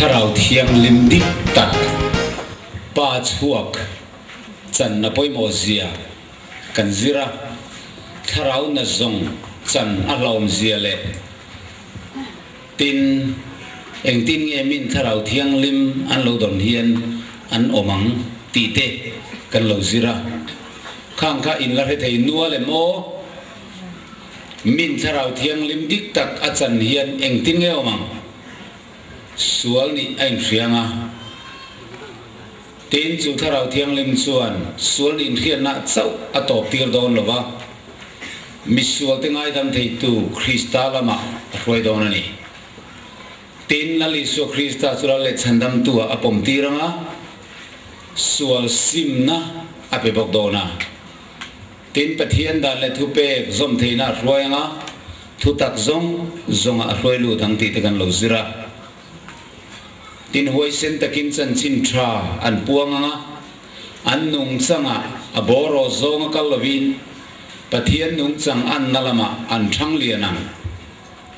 Thlarau Thianghlim dik tak Pa chhuak channa pawimawh zia kan zir a, Thlarau na zawng chan a hlauhawm zia leh tin engtin nge min Thlarau Thianghlim an lo dawn hian an awm ang tih te kan lo zir a. Khang kha in la hre thei nual em aw? Min Thlarau Thianghlim dik tak a chan hian engtin nge awm ang? Sual nih a inhriang a. Tin, chu Thlarau Thianghlim chuan sual nih inhriatna chauh a tawp tir dawn lo va, misualte ngaidam theitu Krista lamah a hruai dawn a ni. Tin, Lal Isua Krista chu Lal leh Chhandamtu-ah a pawm tir ang a, sual simna a pe bawk dawn a. Tin, Pathian dan leh thupek zawm theihna a hruai ang a, thutak zawng zawngah a hruai lut ang tih te kan lo zir a. Tin, huaisen takin chanchin tha an puang ang a, an nungchangah a bawraw zawnga kal lovin Pathian nungchang anna lamah an thang lian ang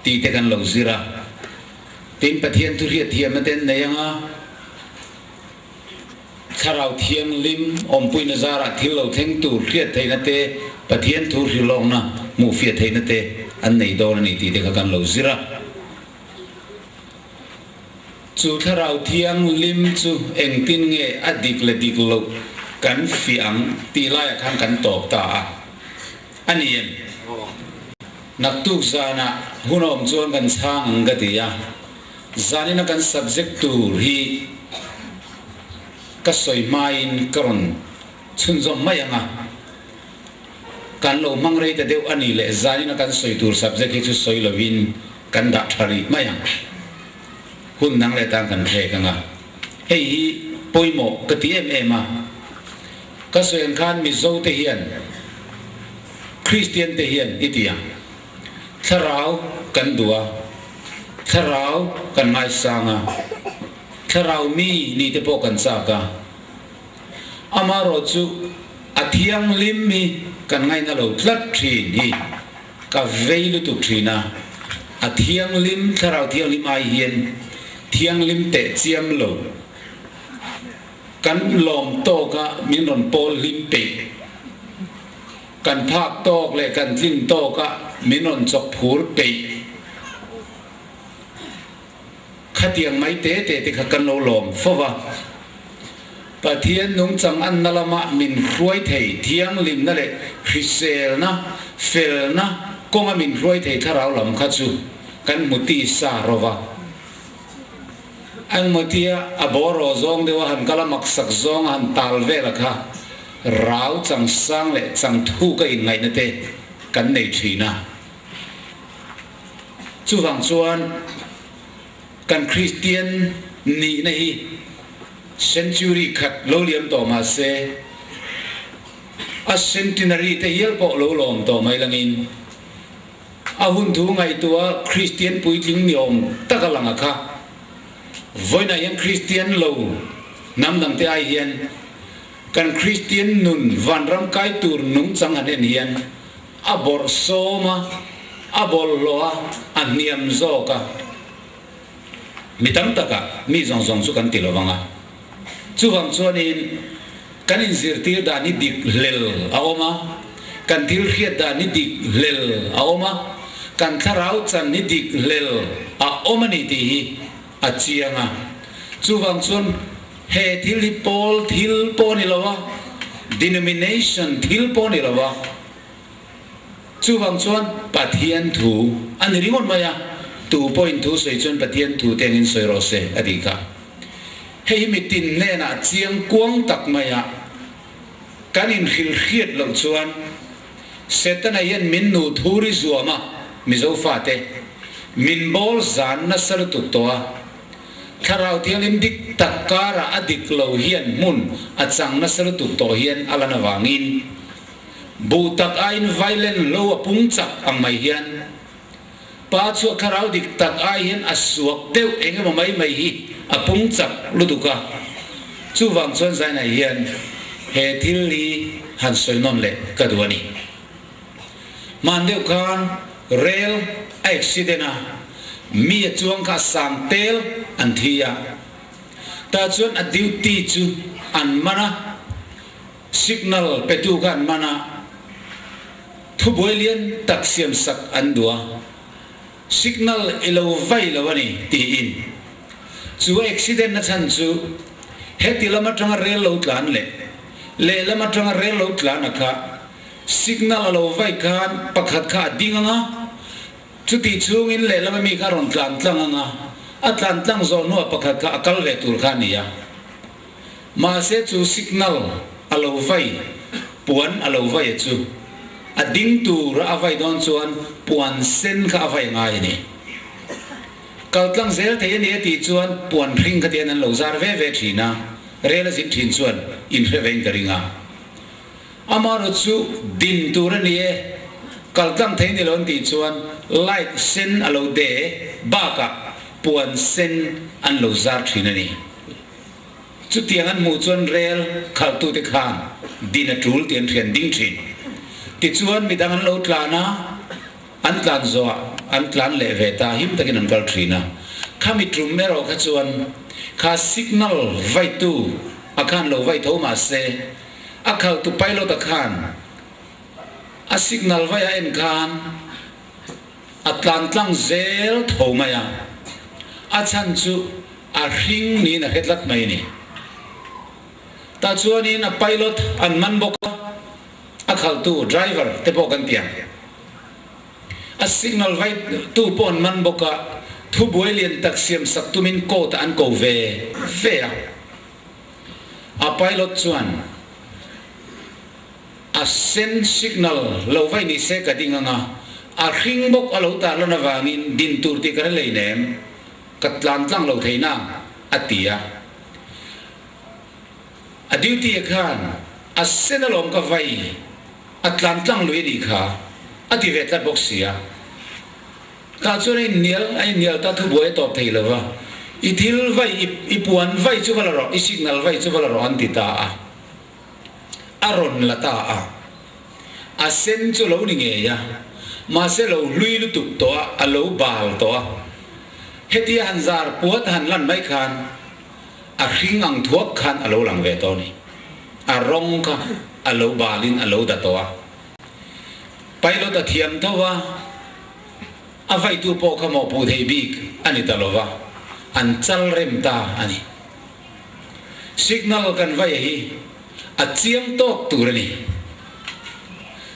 tih te kan lo zir a. Tin, Pathian thuhriatthiamna te an nei ang a. Thlarau Thianghlim awmpuina zarah thil lo thleng tur hriat theihna te, Pathian thu hrilhawkna hmuhfiah theihna te an nei dawn a ni tih te kha kan lo zir a. Chu Thlarau Thianghlim chu engtin nge a dik leh dik loh kan fiah ang tih laiah khan kan tawp ta a. A ni em? Naktuk zanah hun a awm chuan kan chhang ang ka ti a. Zanina kan subject tur hi ka sawi hmain ka rawn chhunzawm mai ang a, kan lo hmang rei ta deuh a ni leh zanina kan sawi tur subject hi chu sawi lovin kan dah tha rih mai ang. Hun dang leh tan kan thlek ang a, hei hi pawimawh ka ti em em a, ka sawi ang khan Mizo te hian Kristian te hian i ti ang. Thlarau kan duh a, thlarau kan ngaisang a, thlarau mi nih te pawh kan chak a. Amaherawhchu a thianghlim hi kan ngaihna lo tlat thin hi ka vei lutuk thin a, a thianghlim, thlarau thianghlim ai hian thianghlim teh chiam lo kan lawm tawk a min rawn pawl hlim peih. Kan phak tawk leh kan tlin tawk a min rawn chawk phur peih. Khatiang mai te te te kha kan lo lawm fo va. Pathian nungchang anna lama min hruai thei thianghlimna leh hriselna, felna kawnga min hruai thei thlarau lam kha chu kan hmu ti sa ro va. Engmawtia a bawraw zawng deuh a han kal a maksak zawng a han tal vel a kha rau chang sang leh chang thuk a inngaihna te kan nei thin a. Chuvang chuan kan Kristian nihna hi century khat lo liam tawh mah se a centenary te hial pawh lo lawm tawh mai langin A hun thu ngaihtuah Kristian puitling ni awm tak a lang a kha. Vawiinah hian Kristian lo hnam dangte ai hian kan Kristian nun vanram kai tur nungchang han en hian a bawrh sawm a, a bawlhhlawh a, a hniam zawk a. Mi tam takah mi zawng zawng chu kan ti lo vang a. Chuvang chuanin kan inzirtir dan hi dik hlel a awm a, kan thil hriat dan hi dik hlel a awm a, kan thlarau chan hi dik hlel a awm a ni tih hi a chiang a. Chuvang chuan he thil hi pawl thil pawh a ni lo a, denomination thil pawh a ni lo a, Chuvang chuan Pathian thu a ni ringawt mai a, tu pawhin thu sawi chuan Pathian thu te angin sawi rawh se a tih kha. Hei hi mitin hnenah chiang kuang tak maia kan inhrilhriat loh chuan Setana hian min nu thur i zuam a, Mizo fate min bawl zan nasa lutuk tawh a, Thlarau Thianghlim dik tak karah a dik lo hian hmun a chang nasa lutuk tawh hian a lan avangin, Buh tak aiin violent lo a pung chak ang mai hian pa chhuah thlarau dik tak ai hian a suak deuh eng emaw mai mai hi a pung chak lutuk a. Chuvang chuan Zainai hian he thil hi han sawi nawn leh ka duh a ni. Hman deuh khan rail a accident a, mi a chuang kha a sang tel an thi a. Tah chuan a duty chu an man a, signal petu kha an man a, thubuai lian tak siam sak an duh a, signal i lo vai lo a ni tiin. Chu accident na chhan chu heti lam atanga rel lo tlan leh lehlam atanga rel lo tlan a kha signal a lo vai khan pakhat kha a ding ang a, Chutih chhungin lehlam ami kha a rawn tlan tlang ang a, a tlan tlang zawh hnuah pakhat kha a kal ve tur kha a ni a. Mahse chu signal a lo vai, puan a lo vai a chu a ding tura a vai dawn chuan puan sen kha a vai ngai a ni. Kal tlang zel thei a ni a tih chuan puan hring kha tian an lo zar ve ve thin a, rel a zin thin chuan inhre vein ka ring a. Amaherawh chu din tur a ni e, kal tlang thei ni lo an tih chuan light sen a lo de bakah puan sen an lo zar thin a ni. Chutiang an hmuh chuan rel khalhtute khan din a tul tih an hrian ding thin. Tichuan midang an lo tlan a, an tlan zawhah an tlan leh ve ta him takin an kal thin a. Khami tum erawh kha chuan kha signal vaitu a khan lo vai tho mahse, A khaltu pilot a khan a signal vai a en khan a tlan tlang zel tho mai a, a chhan chu a hring niin a hre tlat mai a ni. Tah chuanin a pilot an man bawk a, a khaltu driver te pawh kan ti ang. A signal vai tu pawh an man bawk a, thubuai lian tak siam sak tumin court ah an ko ve ve a. A pilot chuan a sen signal lo vai ni se ka ding anga, a hring bawk a lo tarlan avangin din tur tih ka hre lei nem, ka tlan tlang lo thei nang, a ti a. A duty a khan a sen alawm ka vai, a tlan tlang lui a nih kha, a ti ve tlat bawk si a. Tah chuan a inhnial, a inhnial ta thubuai a tawp thei lo va, I thil vai, i i puan vai chu va la rawh, i signal vai chu va la rawh an ti ta a. A rawn la ta a. A sen chu lo ni ngei a, mahse lo hlui lutuk tawh a, a lo bal tawh a. Hetia han zar puat han lan mai khan a hring ang thuak khan a lo lang ve tawh a ni. A rawng kha a lo balin a lo da tawh a. Pilot a thiam tho a, a vaitu pawh kha mawhpuh thei bik a ni ta lo va, an chal rem ta a ni. Signal kan vaia hi a chiang tawk tur a ni.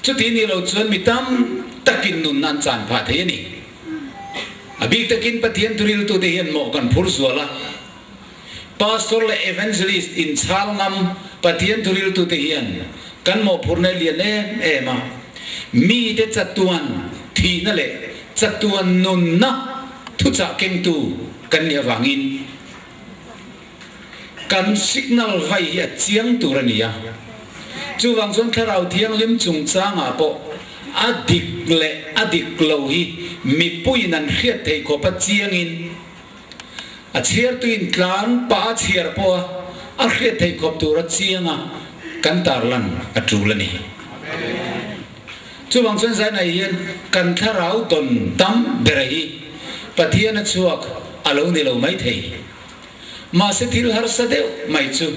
Chuti ni lo chuan mi tam takin nunna an chan phah thei a ni. A bik takin Pathian thuriltute hian mawh kan phur zual a, Pastor leh Evangelist inchhal ngam Pathian thuriltute hian kan mawhphurna lian em em a, mite chatuan thihna leh chatuan nunna thuchah kengtu kan nih avangin kan signal vai hi a chiang tur a ni a. Chuvang chuan Thlarau Thianghlim chungchangah pawh a dik leh a dik lo hi mipuiin an hriat theih khawp a chiangin, A chhiartuin tlan pah a chhiar pawh a a hriat theih khawp tur a chiang a, kan tarlan a tul a ni. Chuvang chuan Zainai hian kan thlarau dawn tam bera hi Pathian a chhuak a lo ni lo mai thei. Mahse thil harsa deuh mai chu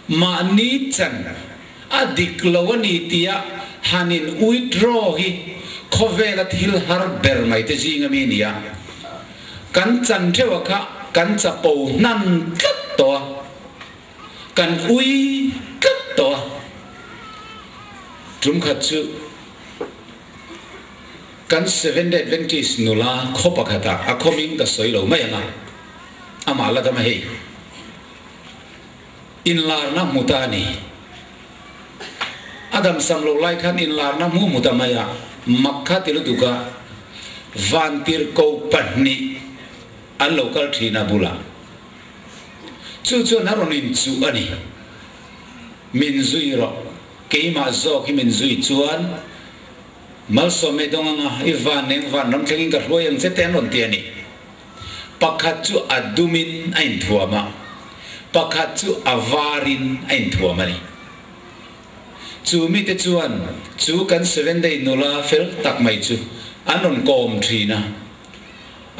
mahni chan a dik lo a ni tia han in withdraw hi khawvela thil har ber mai te zing ami a ni a. Kan chan theuh a kha kan chapo hnan tlat tawh a, kan ui tlat tawh a. Tum khat chu kan Seventh Day Adventist nula khaw pakhatah a khawming ka sawi lo mai ang a, amah la dam a hei. Inlarna hmu ta a ni. A damsam loh lai khan inlarna hmu hmu ta mai a, mak kha ti lutuk a, vantirhko pahnih an lo kal thin a bulah. Chu chuan a rawn inchuh a ni. Min zui rawh, keimah zawk hi min zui chuan Malsawmei dawng anga i van eng van ram thlengin ka hruai ang che te an rawn ti a ni. Pakhat chu a dumin a inthuam a, pakhat chu a varin a inthuam a ni. Chu mite chuan chu kan Sevenday nula fel tak mai chu an rawn kawm thin a,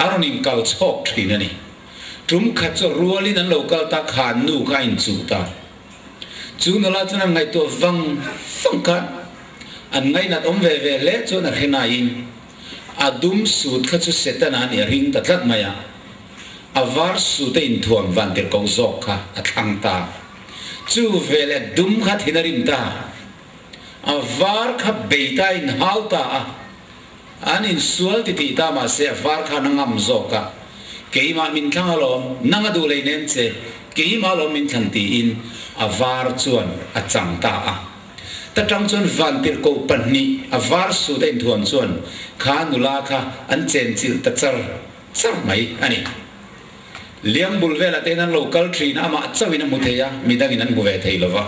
a rawn inkal chhawk thin a ni. Tum khat chu rualin an lo kal ta, kha nu kha a inchuh ta. Chu nula chuan an ngaihtuah vang vang khan an ngainat awm ve ve hle chuan a hre naiin a dum sut kha chu Setana a nih a ring ta tlat mai a, a var sut a inthuam van tirhkoh zawk kha a thlang ta. Chu veleh dum kha thin a rim ta. A var kha bei ta inhau ta a. An insual ti tih ta mahse a var khan a ngam zawk a, Keimah min thlang alawm, nang a duh lei nen che, keimah alawm min thlan tiin a var chuan a chang ta a. Ta tang chuan vantirhkoh pahnih a var sut a inthuam chuan kha nula kha an chenchilh ta char char mai a ni. Liang bul velah te hian an lo kal thin a, amah chauhin a hmu thei a, midangin an hmu ve thei lova.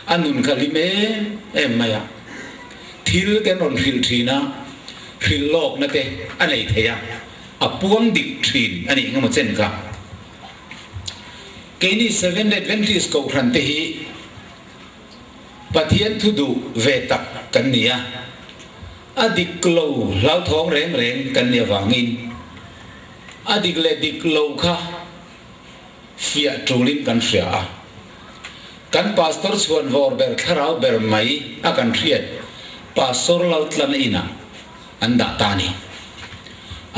A nun kha hlim em em mai a, thil te an rawn hrilh thin a, hrilh lawkna te a nei thei a, a puang dik thin a nih engemaw chen kha. Keini Seventh Adventist Kohhran te hi Pathian thu duh ve tak kan ni a, a dik lo hlauthawng reng reng kan nih avangin a dik leh dik lo kha Fiah tulin kan hria a. Kan Pastor chhuan vawr ber thlarau ber mai a kan hriat Pastor Laltlana inah an dah ta a ni.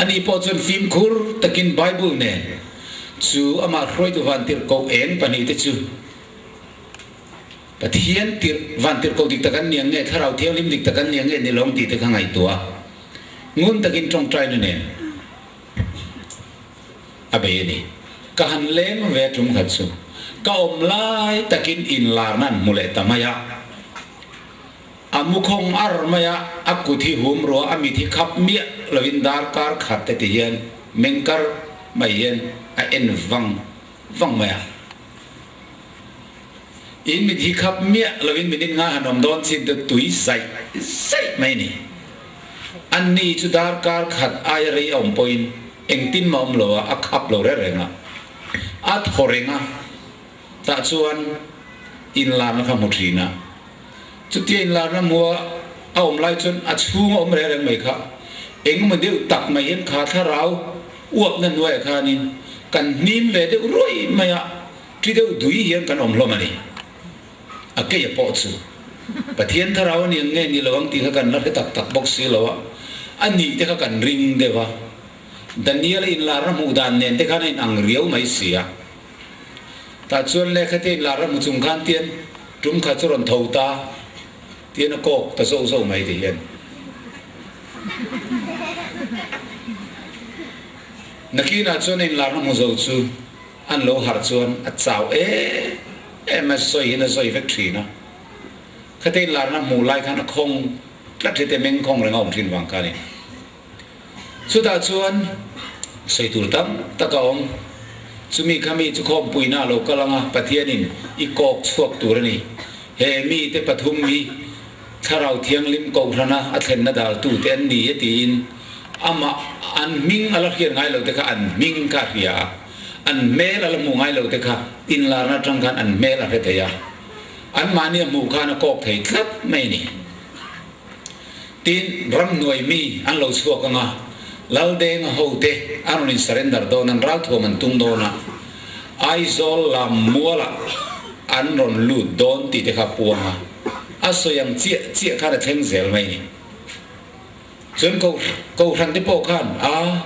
Ani pawh chuan fimkhur takin Bible nen chu amah hruaitu vantirhkoh eng pahnihte chu Pathian tirh vantirhkoh dik tak an ni ang nge Thlarau Thianghlim dik tak an ni ang nge ni lawng tihte kha ngaihtuah a, ngun takin tawngtaina nen A bei a ni. Ka han leng ve tum khat chu ka awm lai takin inlarna an hmu leh ta mai a. A mu khawng ar mai a, a kut hi hum rua, a mit hi khap miah lovin darkar khat te ti hian meng kar mai hian a en vang vang mai a. In mit hi khap miah lovin minute nga han awm dawn chin te tui zaih zaih mai a ni. Anni chu darkar khat aia rei a awm pawhin engtin mah awm lo a, a khap lo reng reng a, a thaw reng a, tah chuan inlarna kha hmu thin a. Chutia inlarna hmua a awm lai chuan a chhung a awm reng reng mai kha engemaw deuh tak mai hian kha thlarau uapna hnuaiah khanin kan hnim ve deuh ruai mai a, ṭi deuh dui hian kan awm hlawm a ni. A keia pawh chu Pathian thlarau a ni ang nge ni lo ang tih kha kan la hre tak tak bawk si lo a, a nih te kha kan ring deuh a. Daniel-a inlarna hmuh dan nen te khan a inang riau mai si a. Tah chuan lehkha te inlarna hmu chung khan tian tum khat chu rawn tho ta tian a kawk ta zoh zoh mai ti hian. Nakinah chuan a inlarna hmu zo chu An lo harh chuan a chau em em a, sawi hian a sawi vek thin a. Khate inlarna hmuh lai khan a khawng tlat hi te meng khawng reng a awm thin vang kha a ni. Chutah chuan sawi tur tam tak a awm. Chumi kha mi chu khawmpuina a lo kal ang a, Pathianin i kawk chhuak tur a ni. He mite pathum hi Thlarau Thianghlim Kohhrana a thlenna daltute an ni e tiin amah an hming a la hriat ngai lote kha an hming kha a hria a, an hmel a la hmuh ngai lote kha inlarna atang khan an hmel a hre thei a, anmahni a hmuh khan a kawk thei tlat mai a ni. Tin, ramhnuai mi an lo chhuak ang a, Laldenga hote an rawn in surrender dawn, an ralthuam an tum dawn a, Aizawl lam mualah an rawn lut dawn tih te kha a puang a, a sawi ang chiah chiah khan a thleng zel mai ni. Chuan ko Kohhran te pawh khan a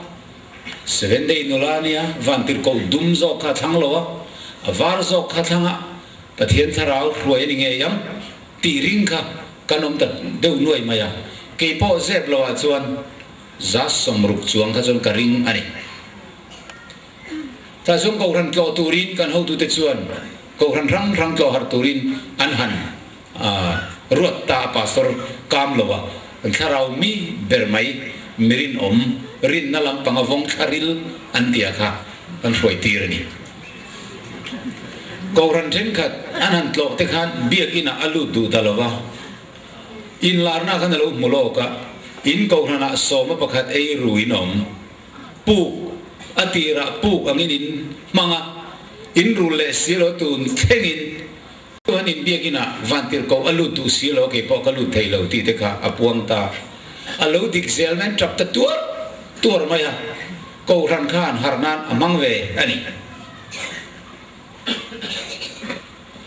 Seven Day nula ania vantir koh dum zawk kha a thlang lo a, a var zawk kha thlang a, Pathian thlarau hruai a ni ngei ang tih ring kha kan awm ta deuh nuai mai a, keipawh zep lo ah chuan za 60 chuang kha chuan ka ring a ni. Tah chuan Kohhran tlawh turin kan hotute chuan Kohhran hrang hrang tlawh harh turin an han ruat ta a, Pastor kam lo a, kan thlarau mi ber mai mirinawm rinna lampanga vawng thlaril an tia kha kan hruai tir a ni. Kohhran thenkhat an han tlawh te khan biakinah a lut duh ta lo va, inlarna khan a lo hmu lawk a, in Kohhranah sawma pakhat ei ruin awm. Puk, a tirah puk angin in hmang a, in rul leh si lo tun thlengin chuan in biakinah vantirhkoh a lut duh si lo, kei pawh ka lut thei lo tih te kha a puang ta. A lo dik zel mai, an tap ta tuar tuar mai a. Kohhran khan harh nan a hmang ve a ni.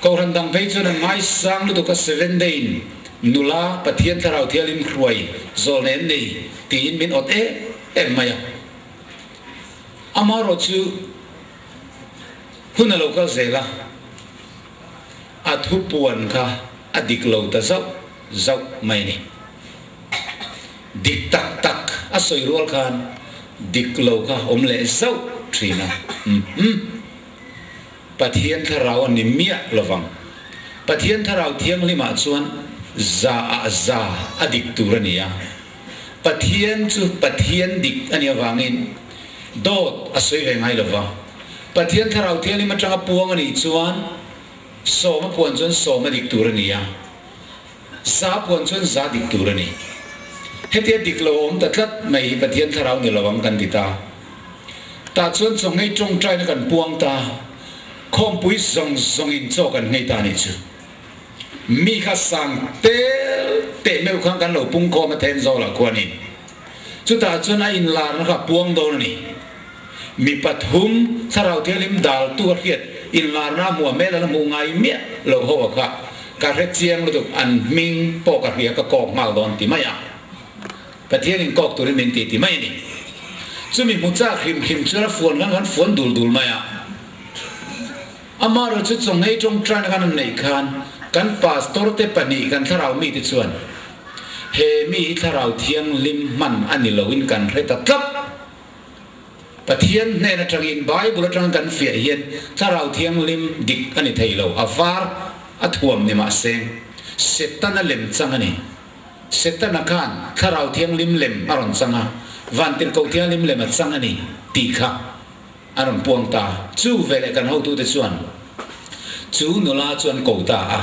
Kohhran dang phei chuan an ngaisang lutuk a Seven Day in nula Pathian Thlarau Thianghlim hruai zawl nen nei tiin min awt em em mai a. Amaherawhchu hun a lo kal zel a, a thupuan kha a dik lo ta zauh zauh mai a ni. Dik tak tak a sawi rual khan dik lo kha awm leh zauh thin a. Umm. Pathian thlarau a ni miah lovang. Pathian thlarau thianghlimah chuan za ah za a dik tur a ni a. Pathian chu Pathian dik a nih avangin dawt a sawi ve ngai lova. Pathian thlarau thianghlim atanga puang a nih chuan sawma puan chuan sawm a dik tur a ni a. Za puan chuan za dik tur a ni. Hetia dik lo awm ta tlat mai hi Pathian thlarau ni lo ang kan ti ta. Tah chuan chaw nghei tawngtaina kan puang ta, khawmpui zawng zawngin chaw kan nghei ta nih chu. Mi kha sang tel teh meuh khan kan lo pung khawm a Thenzawl ah khuanin. Chutah chuan a inlarna kha a puang dawn a ni. Mi pathum Thlarau Thianghlim daltu a hriat inlarna a hmuh a hmel an hmuh ngai miah loh ho a kha ka hre chiang lutuk an hming pawh ka hria ka kawk nghal dawn ti mai a. Pathian in kawk turin min ti ti mai a ni. Chumi hmu chak hrim hrim chuan a fuan khan kan fuan dul dul mai a. Amaherawhchu chu chawnghei tawngtaina kan han neih khan kan pastor te pahnih kan thlarau mite chuan he mi hi thlarau thianghlim hman a ni loin kan hre ta tlat. Pathian hnen atangin Bible atang kan fiah hian Thlarau Thianghlim dik a ni thei lo, a var a thuam ni mah se Setana lem chang a ni. Setana khan Thlarau Thianghlim lem a rawn chang a, Vantirhkoh Thianghlim lem a chang a ni tih kha a rawn puang ta. Chu veleh kan hotute chuan chu nula chu an ko ta a,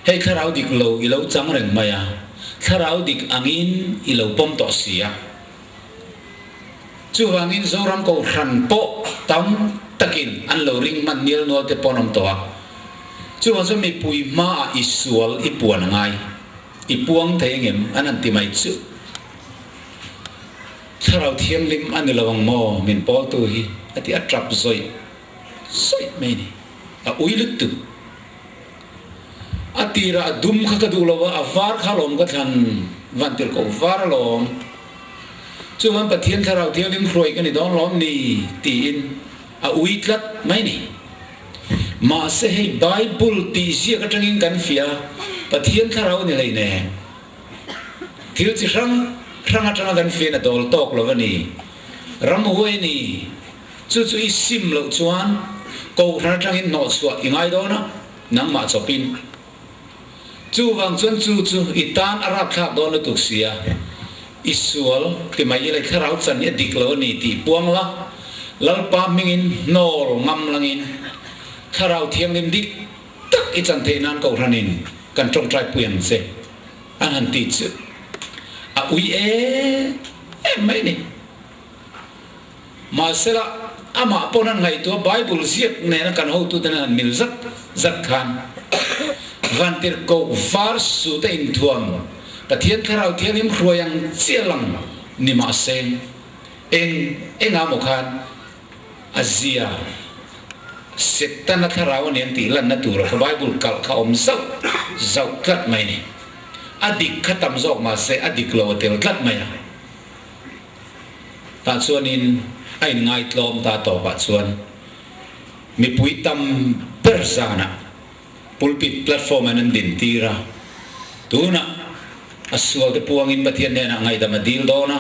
Hei Thlarau dik lo i lo chang reng mai a, Thlarau dik angin i lo pawm tawh si a. Chuvangin Zoram Kohhran pawh tam takin an lo ring hman nial nual te pawh an awm tawh a. Chuvang chuan mipui hmaah i sual i puan a ngai, i puang thei engem an han ti mai chu. Thlarau Thianghlim a ni lo ang maw min pawltu hi a ti a tap zawih zawih mai a ni. A ui lutuk. A tirah a dum kha ka duh lo a, a var kha alawm ka thlan van tirh koh var alawm. Chuan Pathian Thlarau Thianghlim hruai ka ni dawn lawm ni tiin a ui tlat mai ni. Mahse hei Bible tih ziak atangin kan fiah a, Pathian Thlarau ni hleinem. Thil chi hrang hrang atanga kan fiahna dawl tawk lo a ni. Ramhuai a ni. Chu chu i sim loh chuan Kohhran atangin hnawhchhuah i ngai dawn a, nangmah chawpin. Chuvang chuan chu chu i tan a rapthlak dawn lutuk sia, i sual ti mai ila i thlarau chan hi a dik lo a ni tih puang la, Lalpa hmingin hnawl ngam langin thlarau thianghlim dik tak i chan theih nan Kohhranin kan tawngtai pui ang che an han ti chu a ui em em mai a ni. Mahsela, amah pawn an ngaihtuah Bible ziak nena kan hotute nen han mil zat zat khan Vantirhkoh var suta inthuam Pathian Thlarau Thianghlim hruai ang chiah lang ni mahse eng engah maw khan a zia Setana Thlarau a ni ang tih lanna tura kha Bible kalh kha awm zauh zauh tlat mai a ni. A dik kha tam zawk mahse a dik lo a tel tlat mai a. Tah chuanin a inngaitlawm ta tawpah chuan mipui tam ber zanah pulpit platform an an din tir a, tunah a sualte puangin Pathian hnenah ngaihdam a dil dawn a,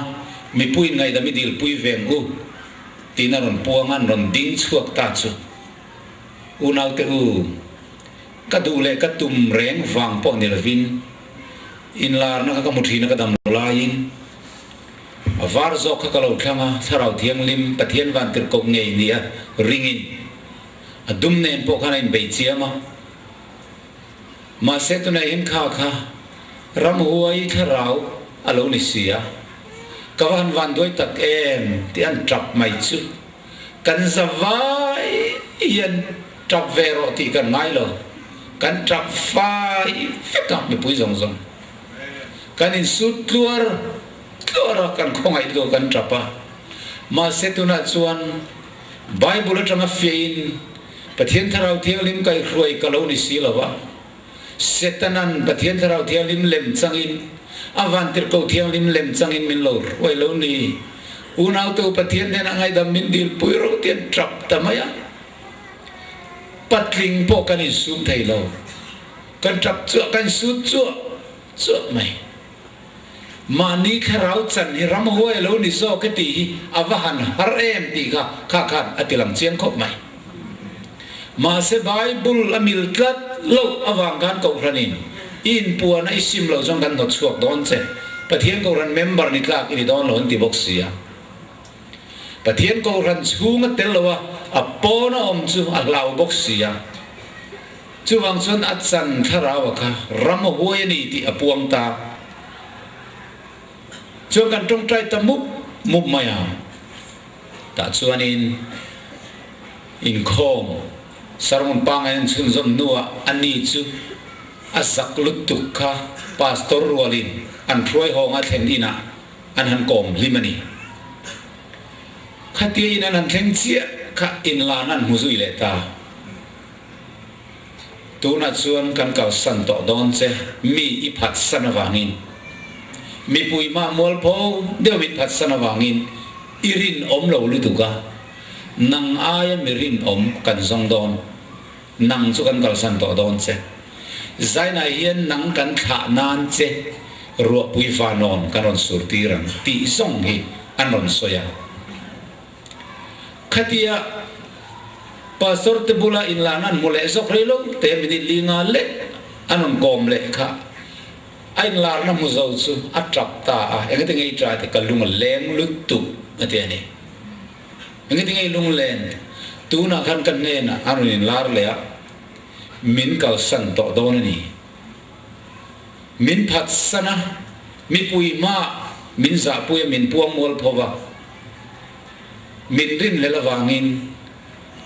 mipuiin ngaihdam i dilpui ve ang u tiin a rawn puang a, an rawn ding chhuak ta chu unaute u ka duh leh ka tum reng vang pawh ni lovin inlarna kha ka hmu thin a ka dam lo laiin A var zawk kha ka lo thlang a, Thlarau Thianghlim, Pathian vantirhkoh ngei nia ringin a dum nen pawh khan a inbei chiam a. Mahse tunah hian kha kha ramhuai thlarau a lo ni si a, ka va han vanduai tak em tih an tap mai chu kan za vai hian tap ve rawh tih kan ngai lo, kan tap fai vek a mipui zawng zawng. Kan insut tluar tluar a, kan khawngaih luh kan tap a. Mahse tunah chuan Bible atanga fiahin Pathian Thlarau Thianghlim kaihhruai ka lo ni si lo va. Setanan Pathian Thlarau Thianghlim lem changin, a Vantirhkoh Thianghlim lem changin min lo hruai lo ni. Unaute u Pathian hnenah ngaihdam min dilpui ro ti an tap ta mai a. Patling pawh kan insum thei lo. Kan tap chuah, kan sut chuah chuah mai. Mahni thlarau chan hi ramhuai a lo ni zawk e tih hi a va han har em tih kha kha khan a ti lang chiang khawp mai. Mahse Bible a mil tlat loh avang khan Kohhranin i inpuan a i sim loh chuan kan hnawt chhuak dawn che. Pathian Kohhran member ni tlak i ni dawn lo an ti bawk si a. Pathian Kohhran chhung a tel lo a, a pawn a awm chu a hlau bawk si a. Chuvang chuan a chan thlarau a kha ram a huai a ni tih a puang ta. Chuan kan tawngtai ta mup mup mai a. Tah chuanin inkhawm sermon pangai an chhunzawm hnuah a ni chu a zak lutuk kha pastor rualin an hruai hawnga thlen inah an han kawm hlim a ni. Khatia in an han thleng chiah kha inlan an hmu zui leh ta. Tunah chuan kan kalsan tawh dawn che, mi i phatsan avangin. Mipui mah mualpho deuh min phatsan avangin i rinawm lo lutuk a, nang aia mi rinawm kan zawng dawn, nang chu kan kalsan tawh dawn che. Zainah hian nang kan thlah nan che ruahpui vanawn kan rawn sur tir ang tih zawng hi an rawn sawi a. Khatia Pastor te bula inlan an hmu leh zawk rei lo te minute li nga lek an rawn kawm leh kha a inlarna hmu zo chu a tap ta a, engati nge i tah te ka lung a leng lutuk a ti a ni. Engati nge i lung len? Tunah khan ka hnenah an rawn inlar leh a, min kalsan tawh dawn a ni. Min phatsan a, mipui hmaah min zahpui a, min puang mual pho va. Min rinhlel avangin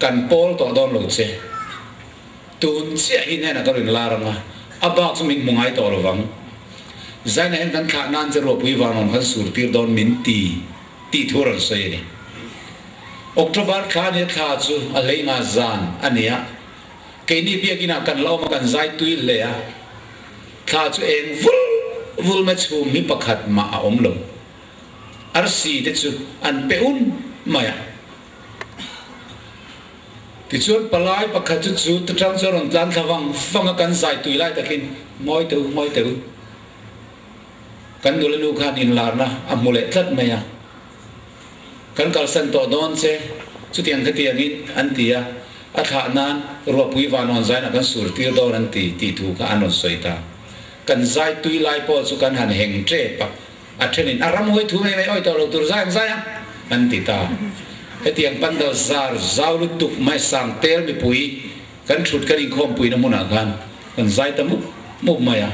kan pawl tawh dawn lo che. Tun chiah hi hnenah ka rin lar ang a, a bak chu min hmu ngai tawh lo vang. Zaina hian kan thlah nan che ruahpui vanawn kan sur tir dawn min ti tih thu a rawn sawi a ni. October thla nia thla chu a hlei nga zan a ni a, keini biakinah kan la awm a kan zai tui hle a, thla chu eng vul vul mai chhum hi pakhat mah a awm lo. Arsi te chu an pe un mai a. Tichuan palai pakhat chu chu te tang chuan rawn tlan thla vang vang a, kan zai tui lai takin ngawi teh u, ngawi teh u. Kan nula nu khan inlarna a hmu leh tlat mai a. Kan kalsan tawh dawn che, chutiang khatiangin an ti a, a thlah nan ruahpui vanawn zainah kan sur tir dawn an ti tih thu kha an rawn sawi ta. Kan zai tui lai pawh chu kan han heng tep a. A thenin a ram hawi thu mai mai awi tawh lo tur zai ang zai ang an ti ta. Hetiang pandal zar zau lutuk mai sang tel mipui kan thut kan inkhawmpuina hmunah khan kan zai ta mup mup mai a,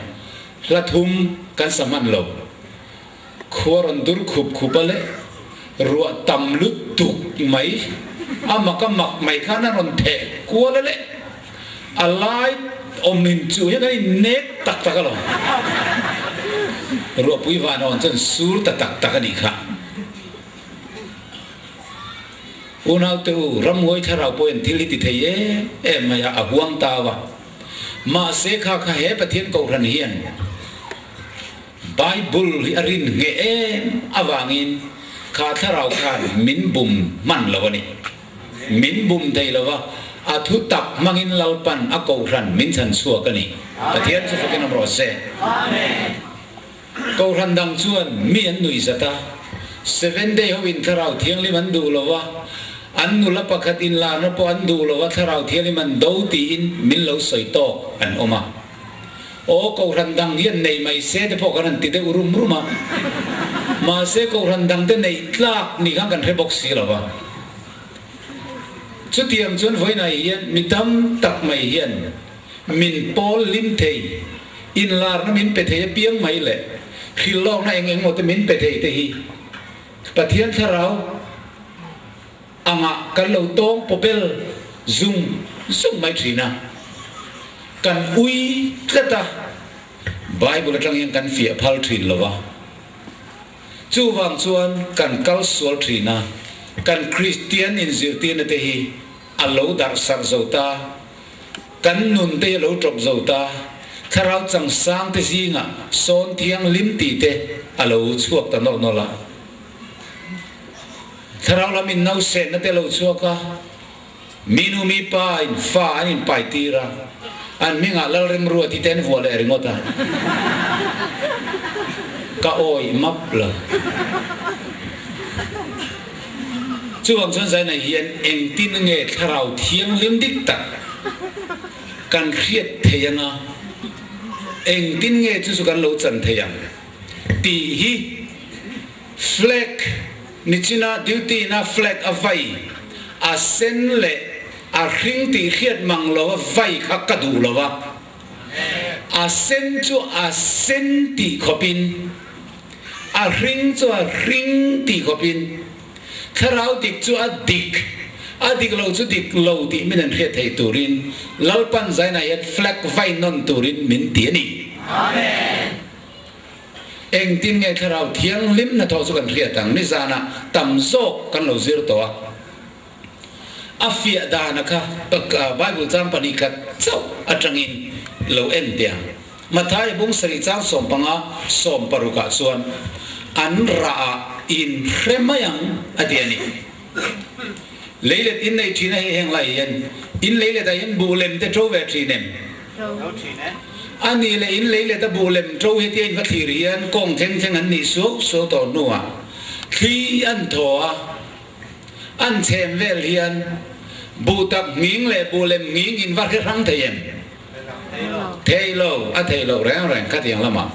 hla thum kan sa hman lo. Khua rawn dur khup khup a leh ruah tam lutuk mai a mak a mak mai khan a rawn theh kual a leh A lai awm in chu hian an innek tak tak alawm. Ruahpui van awn chuan sur ta tak tak a nih kha. Unaute u, ramngawi thlarau pawh hian thil hi ti thei em em mai a, a huang tau a. Mahse kha kha he Pathian Kohhran hian Bible hi a rin ngheh em avangin kha thlarau khan min bum hman lo a ni. Min bum thei lo va, a thu tak hmangin Lalpan a Kohhran min chhan chhuak a ni. Pathian chu fakin awm rawh se. Kohhran dang chuan mi an nuih zat a, Seven Day ho in Thlarau Thianghlim an duh lo va, an nula pakhat inlarna pawh an duh lo va, Thlarau Thianghlim an do tiin min lo sawi tawk an awm a. Aw, Kohhran dang hian nei mai se te pawh kan han ti deuh rum rum a, mahse Kohhran dang te neih tlak ni khan kan hre bawk si lo va. Chutiang chuan vawiinah hian mi tam tak mai hian min pawl hlim thei, inlarna min pe thei apiang mai leh hrilhlawkna eng eng maw te min pe thei te hi Pathian Thlarau Angah kan lo tawng pawpel zung zung mai thin a, kan ui tlat a, Bible atang hian kan fiah phal thin lo va, chuvang chuan kan kal sual thin a. Kan Kristian inzirtirna te hi a lo darh sarh zo ta, kan nun te hi a lo ṭawp zo ta, thlarau changsang te zingah sawn thianghlim tih te a lo chhuak ta nawlh nawlh a. Thlarau lam in nausenna te a lo chhuak a, mi nu mi pa in fa an inpai tir a, an hmingah Lalremrua tih te an vuah leh ringawt a, ka awih map lo. Chuvang chuan Zaina hian engtin nge thlarau thianghlim dik tak kan hriat thei anga, engtin nge chu chu kan lo chan thei ang tih hi flag nichina duty na flag a vai a sen leh a hring tih hriat mang lo a vai kha ka duh lo a, a sen chu a sen tih khawpin A hring chu a hring tih khawpin thlarau dik chu a dik, a dik lo chu dik lo tih min an hriat theih turin Lalpan zainah hian flag vai nawn turin min ti a ni. Amen. Engtin nge thlarau thianghlim hnathawh chu kan hriat ang? Nizanah tam zawk kan lo zir tawh a. A fiah dana kha Bible chang 2 khat chauh atangin lo en teh ang. Matthai bung sarih chang 15 16 ah chuan an rah ah in hre mai ang a ti a ni. Leilet in nei thin a hei heng lai hian in leilet ah hian buh lem te to ve thin em? A nih leh in leilet a buh lem to hetia in va thlir hian kawng thleng thleng an nih suau suau tawh hnuah thli an thaw a, An chhem vel hian buh tak nghing leh buh lem nghing in va hre hrang thei em? Thei lo, a thei loh reng reng khatiang lamah.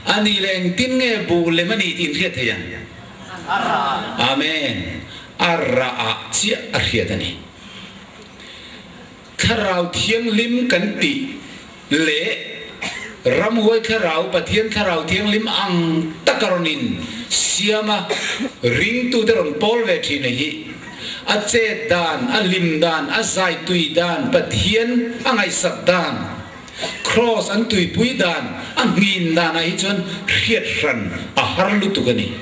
A nih leh engtin nge buh lem a nih tih in hriat thei ang? Amen. A rah ah chiah a hriat a ni. Thlarau Thianghlim kan tih leh ramhuai thlarau, Pathian Thlarau Thianghlim ang taka rawn in siam a, ringtute rawn pawl ve thin a hi. A chet dan, a hlim dan, a zai tui dan, Pathian a ngaihsak dan, Kraws an tuipui dan, a nghin dan ah hi chuan hriat hran a har lutuk a ni.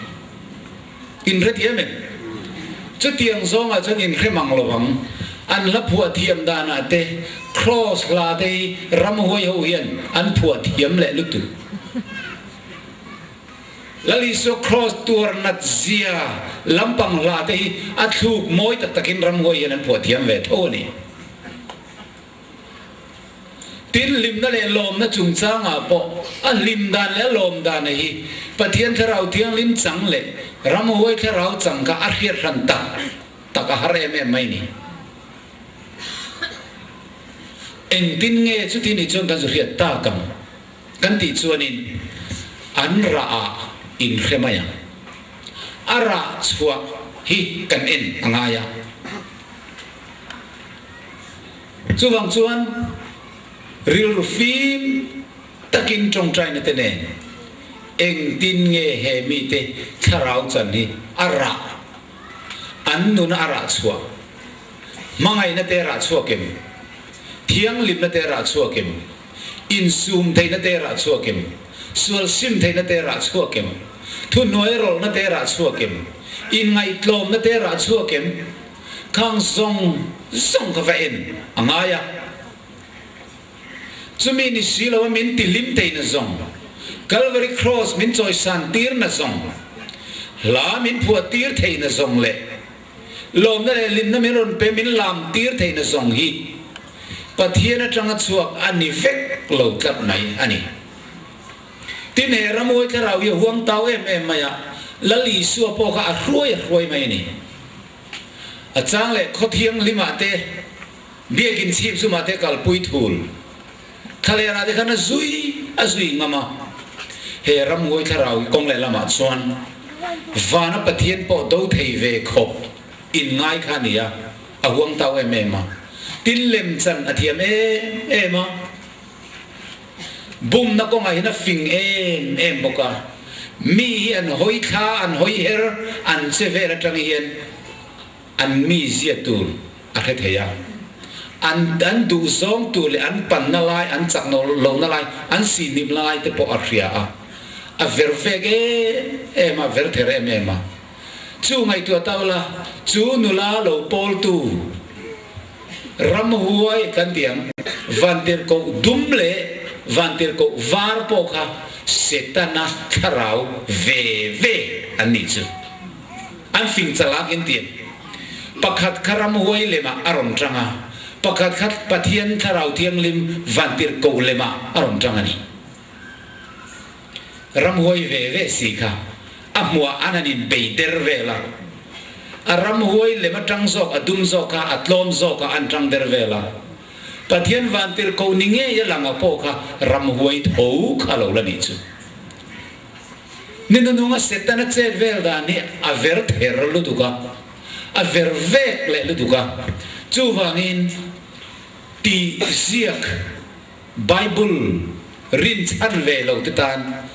Inhrethiam em? Chutiang zawngah chuan inhre mang lo ang. An hla phuah thiam danah te, Kraws hla te hi ramhuai ho hian an phuah thiam leh lutuk. Lal Isua Kraws tuar nat zia lampang hla te hi a thluk mawi tak takin ramhuai hian an phuah thiam ve tho a ni. Tin, hlimna leh lawmna chungchangah pawh a hlim dan leh a lawm dan a hi Pathian Thlarau Thianghlim chang leh ramhuai thlarau chang kha a hriat hran tak tak a har em em mai ni. Engtin nge chuti nih chuan kan zu hriat tak ang kan tih chuanin an rah ah inhre mai ang. A rah chhuah hi kan en a ngai a. Chuvang chuan rilru fim takin tawngtaina te nen engtin nge he mite thlarau chan hi a rah, an nuna a rah chhuah, hmangaihna te a rah chhuak em, thianghlimna te a rah chhuak em, insum theihna te a rah chhuak em, sual sim theihna te a rah chhuak em, thuhnuai rawlhna te a rah chhuak em, inngaihtlawmna te a rah chhuak em, Khang zawng zawng kha va en a ngai a. Chumi ni si lo a min ti hlim thei na zawng, Calvary Cross min chawisan tir na zawng, hla min phuah tir thei na zawng leh lawmna leh hlimna min rawn pe min lam tir thei na zawng hi Pathian atanga chhuak a ni vek lo tlat mai a ni. Tin, he Ramhuai thlarau hi a huang tau em em mai a, Lal Isua pawh kha a hruai a hruai mai a ni. A chang leh khaw thianghlimah te, biakin chhip zumah te kalpui thul thlalerah te khan a zui a zui ngam a. He ramhuai thlarau hi kawng lehlamah chuan vana Pathian pawh do thei ve khawp inngai kha a ni a, a huang tau em em a. Tin, lemchan a thiam em em a. Bumna kawngah hian a fing em em bawk a, mi hi an hawi thla, an hawi her, an che vel atang hian an mi zia tur a hre thei a. An an duh zawng tur leh an panna lai, an chak lohna lai, an sihnim lai te pawh a hria a. A ver vek em em a, ver ther em em a. Chu ngaihtuah ta ula, chu nula lo pawltu ramhuai kan ti ang, vantirhkoh dum leh vantirhkoh var pawh kha Setana thlarau ve ve an nih chu. An fing chalak in ti ang. Pakhat kha ramhuai lemah a rawn tang a, pakhat kha Pathian thlarau thianghlim vantirhkoh lemah a rawn tang a ni. Ramhuai ve ve si kha a hmuah an han in bei der vel a, a ramhuai lem atang zawk a dum zawk kha a tlawm zawk a an tang der vel a, Pathian vantirhkoh ni ngei a lang a pawh kha ramhuai tho kha lo la nih chu. Ni nununga Setana chet vel dan hi a ver ther lutuk a, a ver vek leh lutuk a, chuvangin tih ziak Bible rinchhan ve lo te tan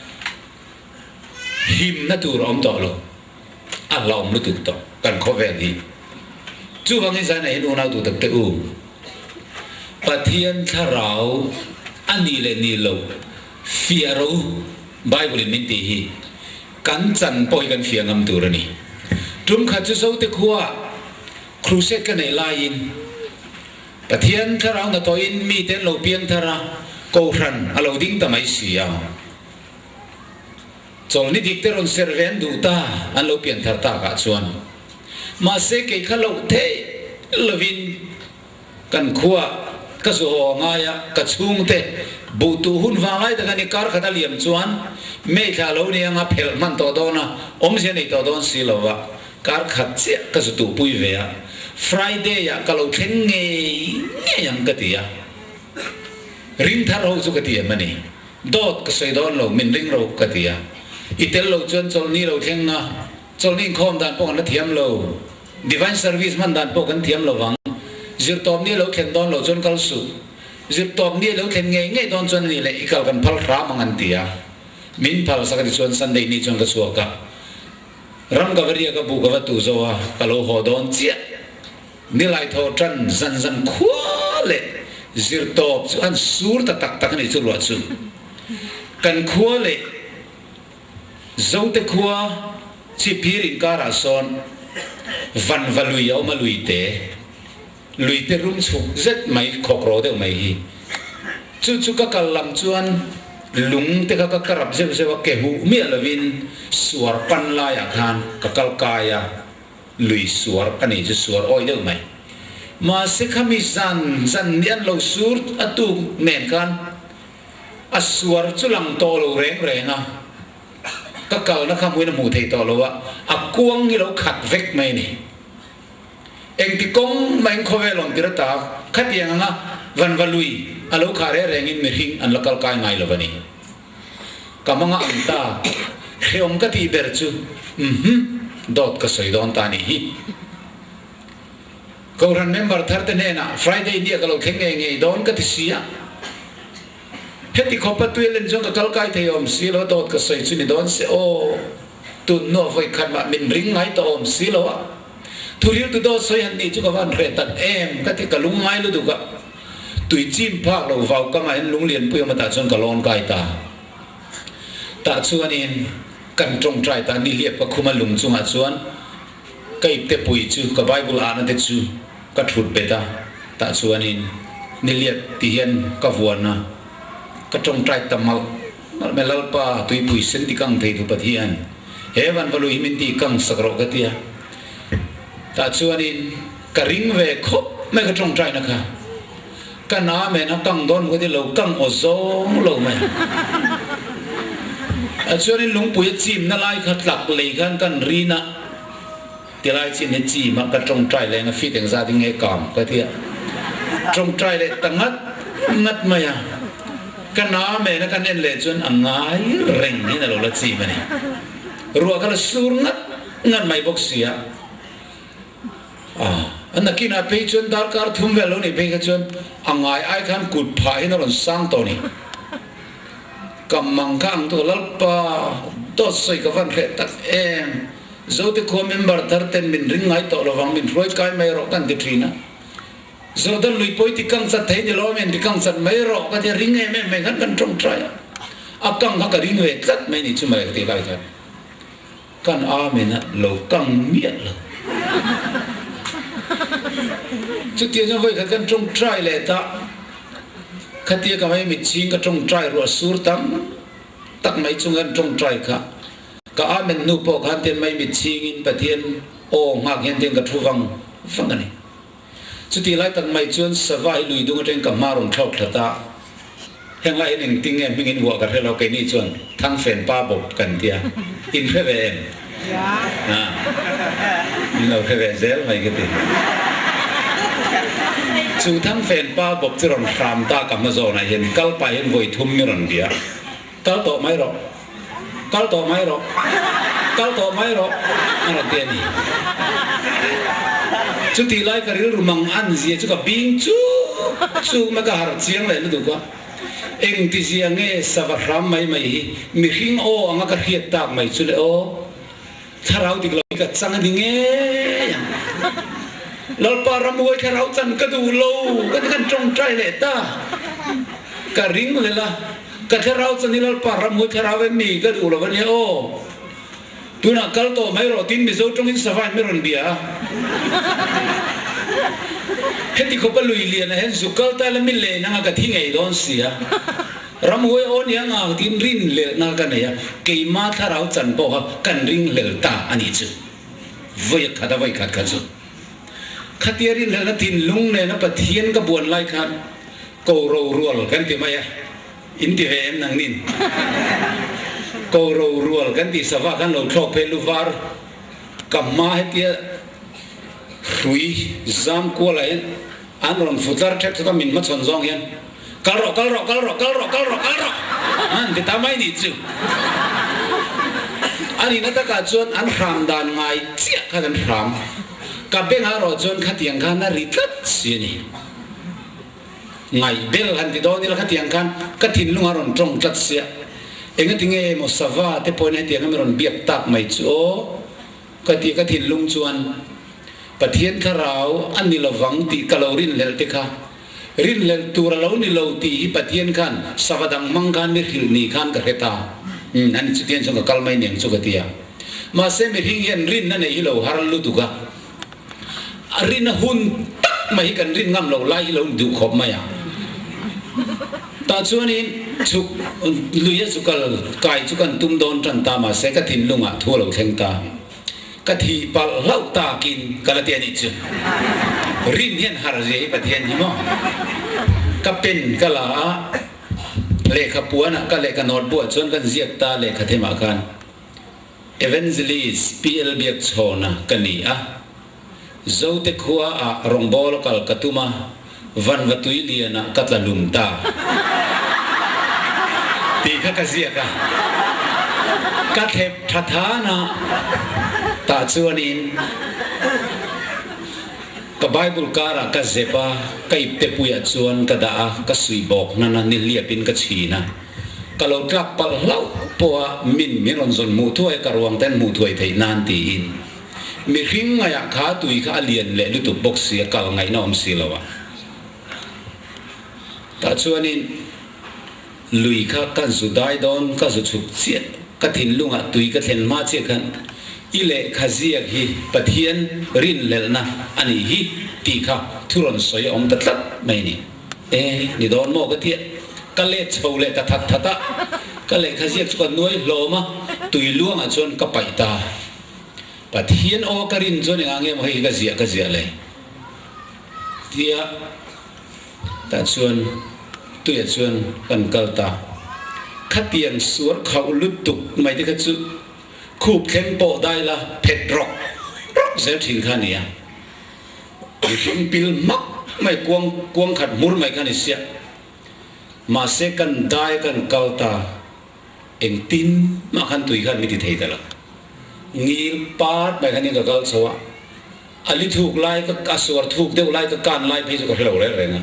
himna tur a awm tawh lo, a hlauhawm lutuk tawh kan khawvel hi. Chuvangin Zaina hian unau duh tak te u, Pathian thlarau a nih leh nih loh fiah ro Bible in min tih hi kan chan pawh hi kan fiah ngam tur a ni. Tum khat chu Zote khua crusade ka neih laiin, Pathian thlarau hnathawhin mite an lo piang thar a, Kohhran a lo ding ta mai si a. Chawlhni dik te rawn ser ve an duh ta, an lo pian thar takah chuan. Mahse kei kha loh theih lovin kan khua ka zu haw a ngai a, ka chhungte buh tuh hun vang lai taka ni kar khat a liam chuan May thla lo ni anga phelh hman tawh dawn a, awmzia nei tawh dawn si lova. Kar khat chiah ka zu tuhpui ve a, Friday ah ka lo thleng ngei ngei ang ka ti a, ring thar ho chu ka ti em a ni, dawt ka sawi dawn lo, min ring ro ka ti a, i tel lo chuan chawlhni lo thleng a, chawlhni inkhawm dan pawh kan la thiam lo, Divine Service hman dan pawh kan thiam lo vang, zirtawpni a lo thlen dawn lo chuan kal suh, zirtawpni a lo thlen ngei ngei dawn chuan a nih leh i kal kan phal hram ang an ti a, min phal sak a ti chuan Sunday ni chuan ka chhuak a. Ram ka va riak a, buh ka va tuh zo a, ka lo haw dawn chiah. Nilai thaw tan zan zan khua leh zir tawp chu an sur ta tak tak a ni chu ruah chu. Kan khua leh Zote khua Chhiphir inkarah sawn Vanva lui a awm a, lui te, lui te rum chhuk zet mai khawk ro deuh mai hi. Chu chu ka kal lam chuan lung te kha ka karap zeuh zeuh a, ke huh miah lovin suar pan laiah khan ka kal kai a, lui suar a nih chu suar awi deuh mai. Mahse khami zan zan ni an lo sur a tuk nen khan a suar chu lang tawh lo reng reng a, ka kalna kha hmuin a hmuh theih tawh lo a, a kuang hi lo khat vek mai a ni. Engti kawng mah in khawvel awm tir ata khatiang anga vanva lui a lo khah reng rengin mihring an la kal kai ngai lo a ni. Ka hmanga ang ta, hreawm ka tih ber chu mhm dawt ka sawi dawn ta nih hi. Kohhran member thar te hnenah Friday nia ka lo thleng ngei ngei dawn ka ti si a. Heti khawpa tui len chuan ka kal kai thei awm si lo, dawt ka sawi chu ni dawn se aw. Tun hnuah vawi khat mah min ring ngai tawh awm si lo a, thu riltu dawt sawi han nih chu ka van hreh tak em ka ti, ka lung ngai lutuk a, tui chim phak lo vau ka ngaihin lung lianpui awm atah chuan ka lawn kai ta. Tah chuanin kan tawngtai ta nihliap ka khum a lung chungah chuan ka ipte pui chu ka Bible ahna te chu ka thut bet a, tah chuanin nihliap ti hian ka vuan a, ka tawngtai ta malh. Malhme Lalpa tuipui sen ti kang thei tu Pathian, he van va lui hi min ti kang sak rawh ka ti a. Tah chuanin ka ring ve khawp mai ka tawngtaina kha. Ka na men a kang dawn ka ti lo, kang aw zawng lo mai. A chuanin lungpui a chimna lai kha tlak lei khan kan rin a, tilai chin hi chim a ka tawngtai leng a fit engzat in nge kam ka ti a. Tawngtai leh ta ngat ngat mai a. Ka na men a kan en leh chuan a ngai reng hian a lo la chim a ni. Ruah kha la sur ngat ngat mai bawk si a. A nakinah phei chuan darkar thum vel lo nih phei kha chuan a ngai ai khan kut phah hian a rawn sang tawh a ni. Ka mang kha ang tu Lalpa dawt sawi ka van hreh tak em. Zote khua member thar ten min ring ngai tawh lovang min hruai kai mai rawh kan ti thin a. Jordan lui pawi ti kang chat thei ni lo men ti kang chat mai rawh ka tia ring em em mai khan kan tawngtai a, a kang kha ka ring ve tlat mai ni chu mawle ka ti lai khan. Kan Amen a lo kang miah lo. Chutiang chuan vawikhat kan tawngtai leh ta. Khatia ka mai mitchhing ka tawngtai ruah sur tam tak mai chunga kan tawngtai kha ka Amen hnu pawh khan tian mai mitchhingin Pathian aw nghak hian tian ka thu vang vang a ni. Chutih lai tak mai chuan sava hi lui dung atangin ka hma rawn thlawk thla ta. Heng lai hian engtin nge hming in vuah ka hre lo, keini chuan Thangfen pa bawp kan tia. In hre ve em? Ha, in lo hre ve zel mai ka ti. Chu Thangfen pa bawp chu rawn hram ta ka hma zawnah hian kal pah hian vawi thum mi rawn bia. Kal tawh mai rawh, kal tawh mai rawh, kal tawh mai rawh a rawn ti a ni. Chutih lai ka rilru mang an zia chu ka bing chuk chuk mai, ka harh chiang leh lutuk a. Engtizia nge sava hram mai mai hi mihring aw anga ka hriat tak mai chu le aw. Thlarau dik lo hi ka chang a ni ngei ang. Lalpa ramhuai thlarau chan ka duh lo ka ti khan tawngtai leh ta. Ka ring lel a, ka thlarau chan hi Lalpa ramhuai thlarau em mi ka duh lo a nia aw. Tunah kal tawh mai rawh tin Mizo tawngin sava in mi rawn bia a. Heti khawpa lui lian ah hian zuk kal ta la mi len anga ka thi ngei dawn si a. Ramhuai aw nia ngak tiin rinhlelhna ka nei a, keima thlarau chan pawh kha kan ringhlel ta a nih chu. Vawi khat a vawi khat kha chu. Khatia rinhlelhna thinlung nena Pathian ka buan lai khan ko ro rual kan ti mai a, in ti ve em nangnin? Ko ro rual kan tih sava khan lo thlawk phei luvar ka hma hetia hrui zam kualah hian an rawn futlar thep thep a, min hmachhawn zawng hian Kal rawh, kal rawh, kal rawh, kal rawh, kal rawh, kal rawh! An ti ta mai nih chu. A nihna takah chuan an hram dan ngai chiah khan an hram. Ka bengah erawh chuan khatiang khan a ri tlat si a ni. Ngaih bel han ti dawn ila khatiang khan ka thinlung a rawn tawng tlat sia. Engati nge emaw sava te pawhin hetiang a mi rawn biak tak mai chu aw ka ti ka thinlung chuan Pathian thlarau a ni lovang tih ka lo rinhlelh te kha Rinhlelh tur a lo ni lo tih hi Pathian khan sava dang hmang khan mi hrilh ni khan ka hre ta. Umm, ani chutiang chuan ka kal mai niang chu ka ti a. Mahse mihring hian rinna neih hi lo har lutuk a. A rinna hun tak mai hi kan rin ngam loh lai hi lo ni duh khawp mai a. Tah chuanin chhuk lui a chu kal kai chu kan tum dawn tan ta mahse ka thinlungah thu a lo thleng ta. Ka thih palh hlauh takin ka la ti a nih chu. Rin hian har zia hi Pathian hi maw? Ka pen ka la a, lehkha puanah ka lehkha nawt buah chuan kan ziak ta lehkha themah khan Evangelist PL Biakchhawna ka ni a, Zote khua ah rawngbâwl a kal ka tum a, vanva tui lian ah ka tla lum ta. Tih kha ka ziak a, ka thlep tha than a, tah chuanin ka Bible kar ah ka zep a, ka ipte puiah chuan ka dah a, ka suih bawk hnan a, nihliapin ka chhin a, ka lo tlak palh hlauh pawh a min min rawn zawn hmuh thuai a, ka ruang ten hmuh thuai theih nan tiin. Mihring ngaihah kha tui kha a lian leh lutuk bawk si a, kal ngaihna awm si lo a. Tah chuanin lui kha ka zu dai dawn, ka zu chhuk chiah, ka thinlungah tui ka thlen hma chiah khan i lehkha ziak hi Pathian rinhlelhna a nih hi tih kha thu rawn sawi a awm ta tlat mai a ni. E, ni dawn maw ka tia, ka let chho leh ta that that a, ka lehkha ziak chu ka nuai hlawm a, tui luangah chuan ka paih ta. Pathian aw ka rin chuan engah nge maw hei hi ka ziah ka ziah le? Tia tah chuan tuiah chuan kan kal ta. Khatiang suar khauh lutuk mai te kha chu khup thleng pawh dai la phet rawk rawk zel thin kha a ni a. Mihring pil hmak mai kuang kuang khat hmur mai kha a ni sia. Mahse kan dai kan kal ta. Engtin mah khan tui khan mi ti thei ta lo. Ngil pat mai khan in ka kal chho a, a li thuk lai ka a suar thuk deuh lai ka kan lai phei chu ka hre lo reng reng a,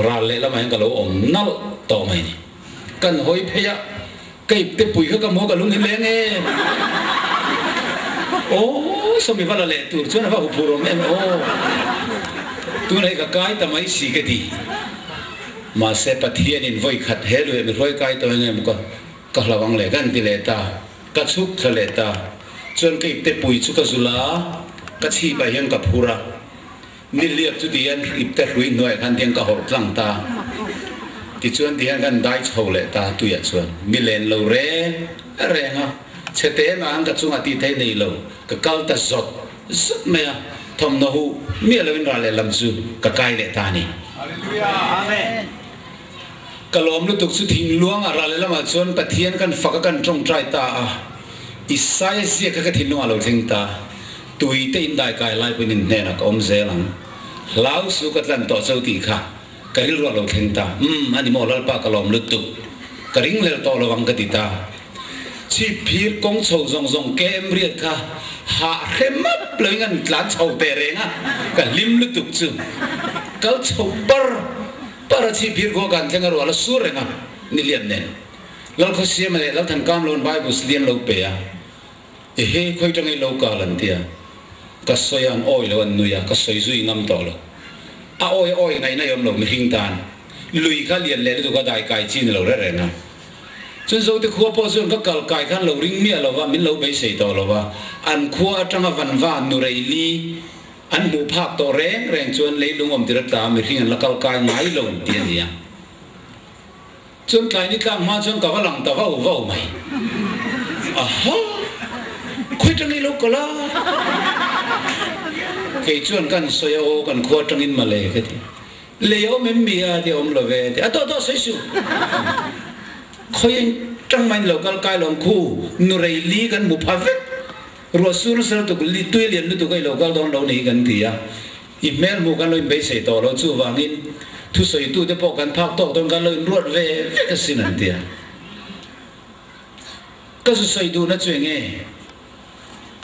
ral leh lamah hian ka lo awm nalh tawh mai ni. Kan hawi phei a, ka ipte pui kha ka hmu a ka lung hi leng em. Aw sawmi va la leh tur chuan a va huphur awm em aw. Tunah hi ka kai ta mai si ka ti. Mahse Pathianin vawi khat he luih mi hruai kai tawh eng em ka ka hlau ang le kan ti leh ta, ka chhuk thla leh ta. Chuan ka ipte pui chu ka zul a, ka chhipah hian ka phur a. Ni hliap chu tihian ipte hrui hnuaiah khan tiang ka hawrh tlang ta. Tichuan tihian kan dai chho leh ta tuiah chuan ni len lo reng reng a, chhe te mah khan ka chungah tih theih nei lo, ka kal ta zawt zawt mai a, thawmhnaw huh miah loin ral lehlam chu ka kai leh ta a ni. Ka lawm lutuk chu thingluangah ral lehlamah chuan Pathian kan fak a kan tawngtai ta a, Isaia ziak kha ka thinlungah lo thleng ta. Tui te in dai kai lai pawhin in hnenah ka awm zel ang. Hlau su ka tlan tawh cho tih kha ka rilru a lo thleng ta. Umm a ni maw Lalpa ka lawm lutuk. Ka ring lel tawh lo ang ka ti ta. Chhip phir kawng chho zawng zawng KM riat kha hah hre map loin an tlan chho teh reng a, ka hlim lutuk chu. Kal chho par par a chhip phir khua kan thleng a ruah la sur reng a ni lian nen. Lalkhawsiama leh Lalthankam lo an Bible slian lo pe a. Ehe, khawi tangei lo kal an tia, ka sawi a an awi lo an nui a, ka sawi zui ngam tawh lo. A awi awi ngaihna i awm lo mihring tan. Lui kha lian leh lutuk a dai kai chi ni lo reng reng a. Chun Zote khua pawh chuan ka kal kai khan lo ring miah lo va, min lo beisei tawh lo va. An khua atanga vanva nurei li an hmuh phak tawh reng reng chuan leilung awm tir atla mihring an la kal kai ngai lo ti a ni a. Chuan tlai ni tlak hma chuan ka va lang ta vau vau mai. Aha! Khawi tangin lo kal a? Kei chuan kan sawi a, aw kan khua tangin male ka ti. Lei a awm em mi a ti a awm lo ve ti. A tawh tawh sawi suh. Khawi tang maiin lo kal kai lo ang khu, nu rei li kan hmu pha vek. Ruah sur nasa lutuk, tui lian lutuk a i lo kal dawn lo ni kan ti a. I hmel hmuh kan lo inbeisei tawh lo, chuvangin thusawitute pawh kan phak tawk dawn kan lo inruat ve vek asin an ti a. Ka zu sawi duhna chu enge?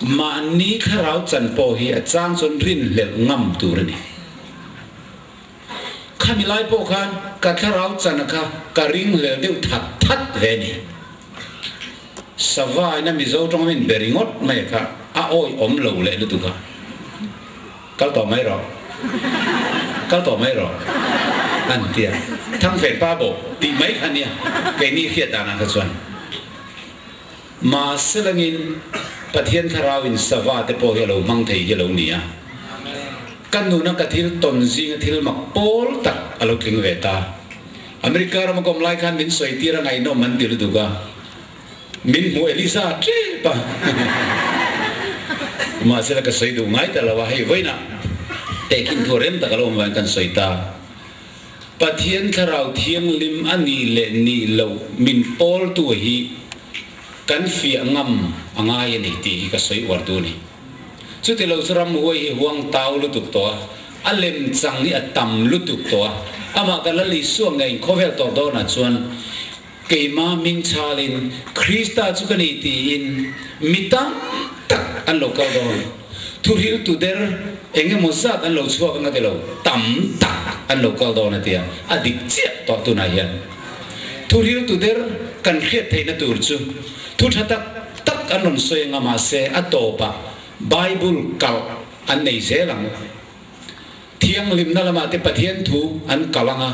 Mahni thlarau chan pawh hi a chang chuan rinhlelh ngam tur a ni. Khami lai pawh khan ka thlarau chana kha ka ringhlel deuh that that ve a ni. Sava ina Mizo tawng min be ringawt mai kha a awihawm lo leh lutuk a. Kal tawh mai rawh, kal tawh mai rawh an ti a. Thangfen pa bawk tih mai kha nia keini hriat danah kha chuan. Mahse langin Pathian Thlarauin sava te pawh hi a lo hmang thei hi a lo ni a. Ka nuna ka thil tawn zinga thil mak pawl tak a lo tling ve ta. America rama kawm lai khan min sawi tir a ngaihnawm an ti lutuk a, min hmu Elisa tep a. Mahse la ka sawi duh ngai ta lo a, hei vawiinah tehkhin thu rem tak a lo awm vangin kan sawi ta. Pathian Thlarau Thianghlim a nih leh nih loh min pawltu hi kan fiah ngam a ngai a ni tih hi ka sawi uar duh a ni. Chuti lo chu ramhuai hi huang tau lutuk tawh a, a lem chang hi a tam lutuk tawh a, amah ka Lal Isua ngeiin khawvel tawp dawnah chuan keima hming chhalin Krista chu ka ni tiin mi tam tak an lo kal dawn. Thuhriltu der eng emaw zat an lo chhuak ang a ti lo, tam tak an lo kal dawn a ti a, a dik chiah tawh tunah hian. Thuhriltu der kan hriat theihna tur chu thu tha tak tak an rawn sawi anga mahse a tawpah Bible kalh an nei zel ang. Thianghlimna lamah te Pathian thu an kalh anga,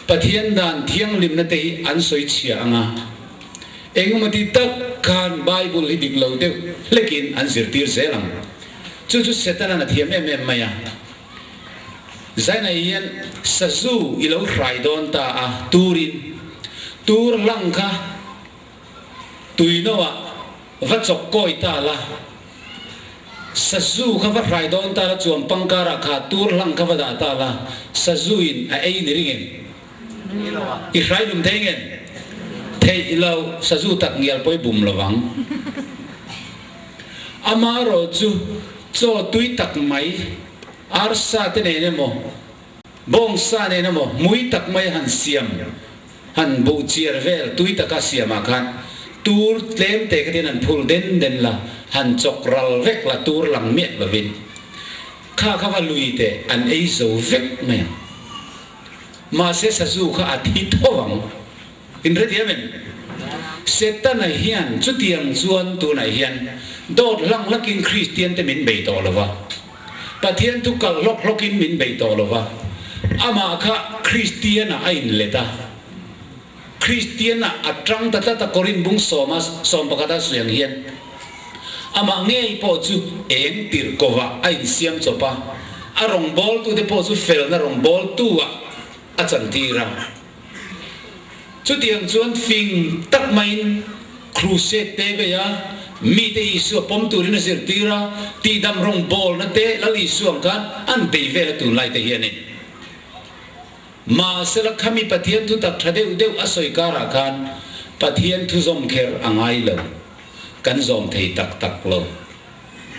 Pathian dan thianghlimna te hi an sawi chhia anga, engemaw tak khan Bible hi dik lo deuh hlekin an zirtir zel ang. Chu chu Setanan a thiam em em mai a. Zainai hian sazu i lo hrai dawn ta a, turin tur hlang kha Tuinoah va chawk kawi ta la, sazu kha va hrai dawn ta la, chuan pangkarah kha tur hlang kha va dah ta la, sazuin a ei ni ring em? I hrai lum thei ngen? Theih lo, sazu tak ngial pawh i bum lo vang. Amaherawh chu chaw tui tak mai, arsa te nen emaw, Bawngsa nen emaw hmui tak mai han siam, han buh chiar vel tui taka siamah khan tur tlem te khatin han phul den den la, han chawk ral vek la tur lang miah lovin kha kha va lui teh an ei zo vek mai ang. Mahse sazu kha a thi tho ang. Inhrethiam em? Setana hian chutiang chuan tunah hian dawt hlang hlakin Kristian te min bei tawh lo va, Pathian thu kal hlawk hlawkin min bei tawh lo va, amah kha Kristian-ah a inlet a, Kristian-ah a tang ta tlat a, Korin bung sawma 11 a sawi ang hian. Amah ngei pawh chu eng tirh kovah a insiam chawp a, a rawngbawltute pawh chu felna rawngbawltu-ah a chantir a. Chutiang chuan fing tak maiin crusade te bei a, mite Isua pawm turin a zirtir a, tihdam rawngbawlna te Lal Isua ang khan an bei vel a tunlai te hianin. Mahsela khami Pathian thutak tha deuh deuh a sawi karah khan Pathian thu zawm kher a ngai lo. Kan zawm thei tak tak lo.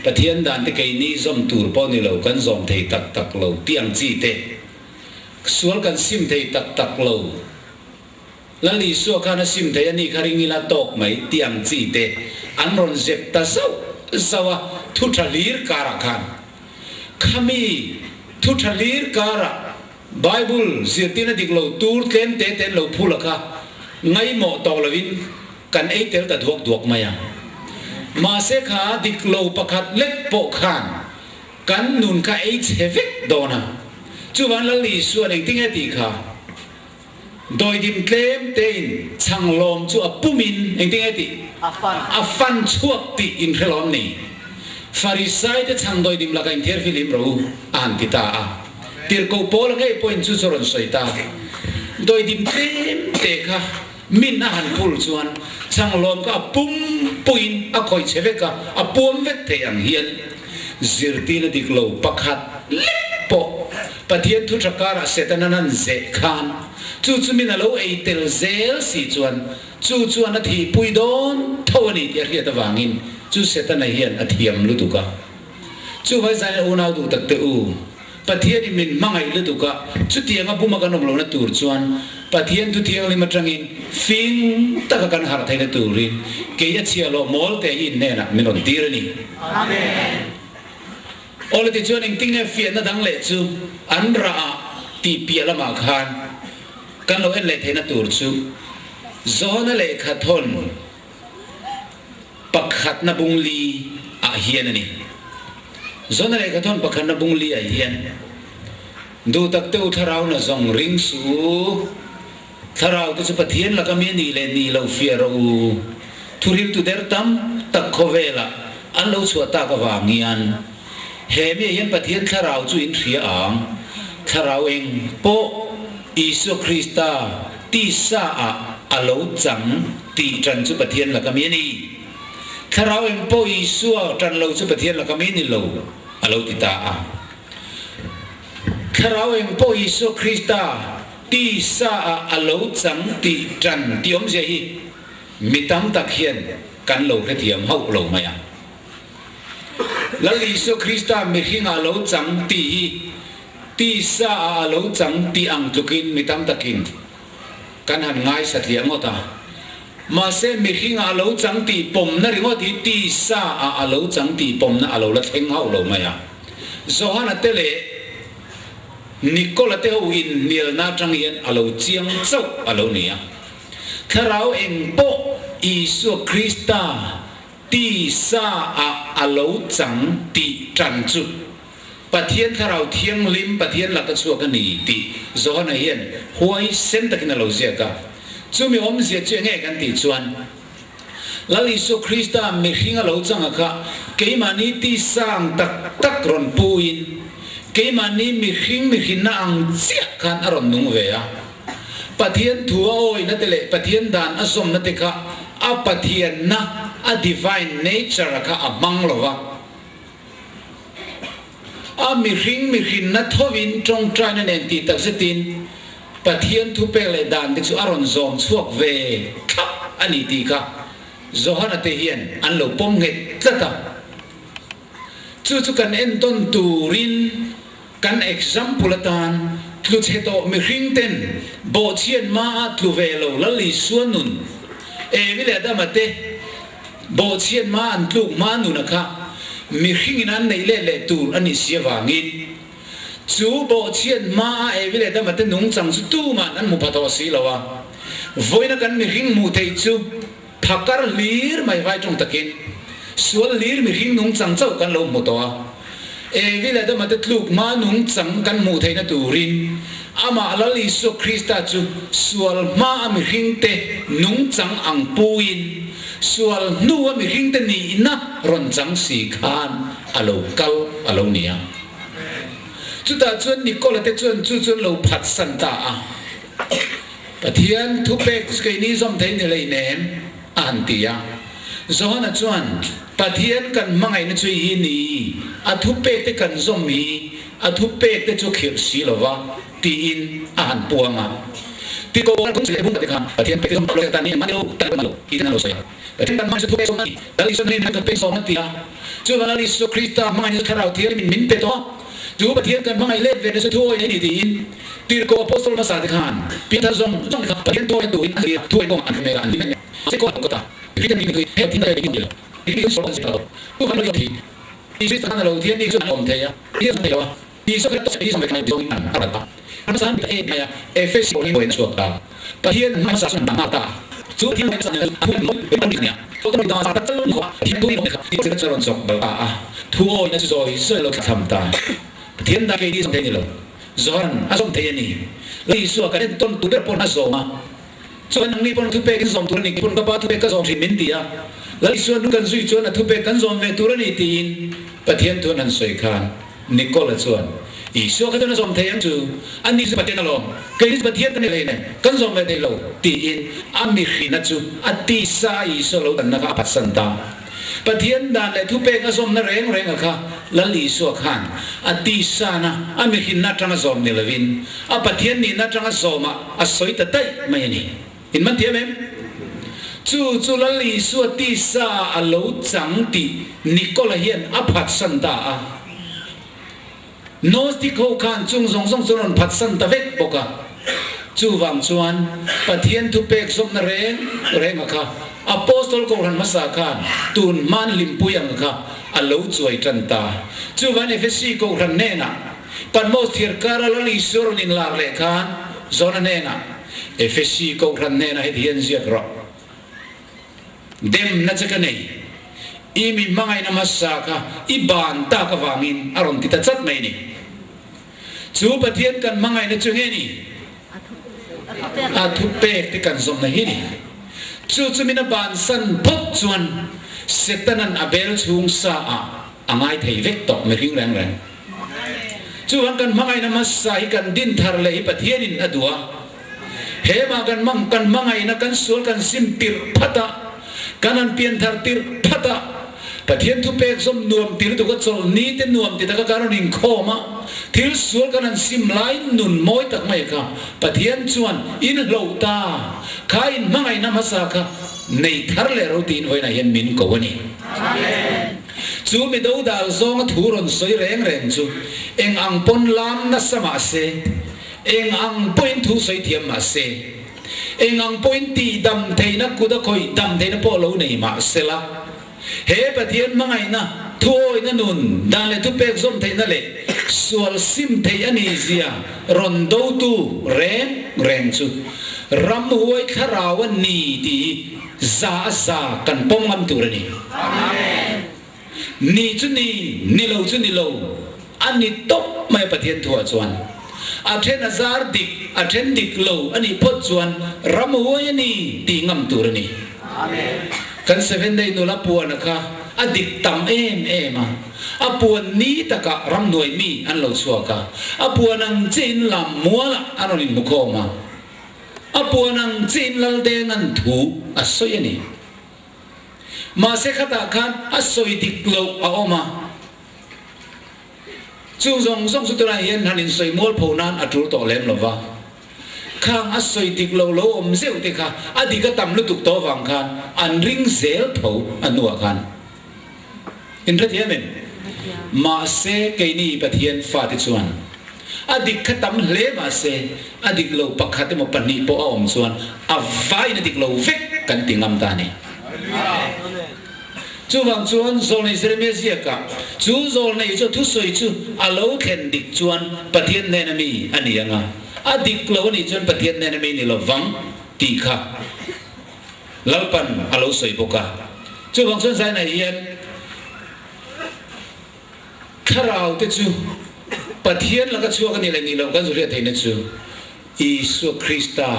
Pathian dan te keini zawm tur pawh ni lo, kan zawm thei tak tak lo tih ang chi te. Sual kan sim thei tak tak lo. Lal Isua khan a sim thei a ni kha ring ila tawk mai tih ang chi te an rawn zep ta zauh zauh a thu tha hlir karah khan. Khami thu tha hlir karah Bible zirtirna dik lo tur tlem te te an lo phul a kha ngaihmawh tawh lovin kan ei tel ta duak duak mai a. Mahse kha dik lo pakhat lek pawh khan kan nun kha ei chhe vek dawn a. Chuvang Lal Isuan engtinge tih kha? Dawidim tlem tein chhanglawm chu a pumin engtinge tih? A fan chhuak tih inhrelawm ni. Farisai te chhang dawidim lakah inthiar filim rawh u, a han ti ta a. Tirhkoh Paula ngei pawhin chu chu a rawn sawi ta. Dawidim tlem te kha min a han phul chuan chhanglawm kha a pum puiin a khawih chhe vek a, a puam vek thei ang hian zirtirna dik lo pakhat lek pawh Pathian thu tha karah Setana an zeh khan chu chu min a lo ei tel zel si chuan chu chuan a thihpui dawn tho a ni tih a hriat avangin chu Setana hian a thiam lutuk a. Chu vai zaina unau duh tak te u, Pathianin min hmangaih lutuk a, chutianga buma kan awm lohna tur chuan Pathian thu thianghlim atangin fing taka kan harh theihna turin kei a chhia lawh mawl te hi inhnenah min rawn tir a ni. Amen. Awle tichuan engtinge fiahna dang leh chu an rah ah tih piah lamah khan kan lo en leh theihna tur chu Johana lehkha thawn pakhatna bung li ah hian a ni. Johana lehkha thawn pakhatna bung li ah hian duh tak te u thlarau na zawng ring suh u, thlarau te chu Pathian laka mi a nih leh nih lo fiah rawh u, thuhriltu der tam tak khawvelah An lo chhuah tak avang hian he mi hian Pathian thlarau chu in hria ang. Thlarau eng pawh Isua Krista tisa ah a lo chang tih tan chu Pathian laka mi a ni. Thlarau eng pawh Isua tan lo chu Pathian laka mi ni lo a lo ti ta a. Thlarau eng pawh Isua Krista tisa ah a lo chang tih tan tih awmzia hi Mi tam tak hian kan lo hrethiam hauh lo mai a. Lal Isua Krista mihringah lo chang tih hi tisa ah a lo chang tih ang tlukin mi tam takin kan han ngaisa tliah ngawt a. Mahse mihringah a lo chang tih pawmna ringawt hi tisa ah a lo chang tih pawmna a lo la thleng hauh lo mai a. Johana te leh Nikola te ho inhnialna atang hian a lo chiang chauh a lo ni a. Thlarau eng pawh Isua Krista tisa ah a lo chang tih tan chu Pathian Thlarau Thianghlim Pathian laka chhuak a ni tih Johana hian huaisen takin a lo ziak a. Chumi awmzia chu enge kan tih chuan Lal Isua Krista mihring a lo chang a kha keimahni tisa ang tak tak rawn pu in keimahni mihring mihrinna ang chiah khan a rawn nung ve a. Pathian thu a awihna te leh Pathian dan a zawmna te kha a Pathianna, a divine nature a kha a hmang lo va. A mihring mihrinna thovin tawngtaina nen tih tak zetin Pathian thu pek leh dan te chu a rawn zawm chhuak ve thlap a ni tih kha Johana te hian an lo pawm nghet tlat a. Chu chu kan entawn turin Kan example atan tlu chhe tawh mihring ten bawhchhiat hma ah tlu ve lo Lal Isua nun Evi leh Adama te bawhchhiat hma an tluk hma nun a kha mihring in an neih let leh tur a nih si avangin chu bawhchhiat hma ah Evi leh Adama te nungchang chu tuman an hmu pha tawh si lo a vawiina kan mihring hmuh theih chu Phakar hlir mai vai tawng takin sual hlir mihring nungchang chauh kan lo hmu tawh a. Evi leh Adama te tluk hma nungchang kan hmuh theihna turin amah Lal Isua Krista chu sual hma a mihring te nungchang ang puin Sual hnua mihringte nihna rawn chang si khan a lo kal a lo ni a. Chutah chuan Nikola te chuan chu chuan lo phatsan ta a. Pathian thupek chu keini zawm thei ni hleinem a han ti a. Johana chuan, Pathian kan hmangaihna chu hi ni, a thupek te kan zawm hi, a thupek te chu khirh si lo va, tiin a han puang a. Ti ko a kawng leh bung te khan Pathian pek zawm lo tan hi engmah ni lo tan lo tih ten an lo sawi a. Pathian kan hmangaihna chu thupek zawm a ni, Lal Isua hnen hian thupek zawm a ti a. Chuvang Lal Isua Krista hmangaihna chu Thlarau Thianghlimin min pe tawh a, chu Pathian kan hmangaih let ve na chu thuawi nei ni tiin Tirhkoh Apostle hmasa te khan pianthar zawng zawng te kha Pathian thuawi turin an zir a, thuawi kawngah an hre a, an hlim em em. Mahse kawng a kawt a, Kristian mi nupui he thil a ni lo. Kristian sawi lo. Chu van lo thi. Isua khan a lo thian ni chu an awm thei a, Kristian thei lo a. Isua kha tawh Isua mai zawngin an a rat a. An hmasa an ta em mai a, Efesi pawh hi buaina chhuak ta. Pathian hmasa chuan an ta ta. Chu Pathian hmasa chu a hun mawi ber a ni a. Thu ta ta chal khawp a, Pathian thu in kha Isua chu a rawn chawk bal ta a. Thu awina chu zawi zawi lo thla tham ta. Pathian dah kei ni zawm thei ni lo. Zohan a zawm thei a ni. Lal Isua kan entawn tur ber paw'n a zawm a. Chuan nangni pawn thupek in zawm tur a ni, pawn ka pa thupek ka zawm hrim min ti a, Lal Isua nu kan zui chuan a thupek kan zawm ve tur a ni tiin Pathian thu an han sawi khan Nicola chuan Isua kha chuan a zawm thei ang chu, a ni chu Pathian alawm, keini chu Pathian kan ni hlei nen kan zawm ve thei lo tiin a mihrina chu a tisa a Isua lo danna kha a phatsan ta. Pathian dan leh thupek a zawmna reng reng a kha Lal Isua khan a tisana a mihrinna atanga zawm ni lovin a Pathian nihna atanga zawmah a sawi ta daih mai a ni. In man thiam em? Chu chu Lal Isua tisa ah a lo chang tih Nikola hian a phatsan ta a. Gnostic ho khan chung zawng zawng chu an rawn phatsan ta vek bawk a. Chuvang chuan Pathian thupek zawmna reng reng a kha Apostol Kohhran hmasa khan tun hman hlimpui ang kha a lo chuai tan ta. Chuvan Efesi Kohhran hnenah Patmos thiarkara Lal Isua rawn inlar leh khan Jona hnenah Efesi Kohhran hnenah heti hian ziak rawh. Demna che ka nei. I mi hmangaihna hmasa kha i ban tak avangin a rawn ti ta chat mai a ni. Chu Pathian kan hmangaihna chu nge ni? A thupek te kan zawmna hi ni. Chu chu min a bansan phawt chuan Setanan a bel chhung sa ah a ngai thei vek tawh mihring reng reng. Chuvang kan hmangaihna hmasa hi kan din thar leh hi Pathianin a duh a. He mah kan mang kan hmangaihna kan sual kan sim tirh phat a, kan han pian thar tirh phat a, Pathian thupek zawm nuam ti lutuk a chawlh ni te nuam ti taka kan rawn inkhawm a, thil sual kan han sim lai nun mawi tak mai kha Pathian chuan in hloh ta, kha in hmangaihna hmasa kha nei thar leh ro tiin vawiinah hian min ko a ni. Chu mi dodal zawnga thu rawn sawi reng reng chu eng ang pawn lam nasa mah se, Eng ang pawhin thu sawi thiam mah se, eng ang pawhin tih dam theihna kut a khawih dam theihna pawh lo nei mah sela, he Pathian hmangaihna, thuawihna nun, dan leh thupek zawm theihna leh sual sim theih a nih zia rawn dotu reng reng chu ramhuai thlarau a ni tih hi za a za kan pawm ngam tur a ni. Ni chu ni, ni lo chu ni lo, a ni tawp mai a Pathian thuah chuan. A then a zar dik, a then dik lo a nih phawt chuan ram huai a ni tih ngam tur a ni. Kan Seven Day nula puana kha a dik tam em em a, a puan ni takah ramhnuai mi an lo chhuak a, a puan ang chiin lam mualah an rawn inhmukhawm a, a puan ang chiin Laldenga'n thu a sawi a ni. Mahse khatah khan a sawi dik loh a awm a, chung zawng zawng chu tunah hian han insawi mual pho nan a tul tawh lem lo va. Khang a sawi dik lo lo awm zeuh te kha a dik a tam lutuk tawh avang khan an ring zel tho a hnuah khan. Inhrethiam em? Mahse keini Pathian fate chuan a dik kha tam hle mahse a dik lo pakhat emaw pahnih pawh a awm chuan a vaiin a dik lo vek kan ti ngam ta a ni. Chuvang chuan Zawlnei Jeremia ziakah chu zawlnei chu thusawi chu a lo thlen dik chuan Pathian hnena mi a ni ang a, a dik lo a nih chuan Pathian hnena mi ni lovang tih kha Lalpan a lo sawi bawk a. Chuvang chuan zainah hian thlarau te chu Pathian laka chhuak a nih leh nih loh kan zu hriat theihna chu Isua Krista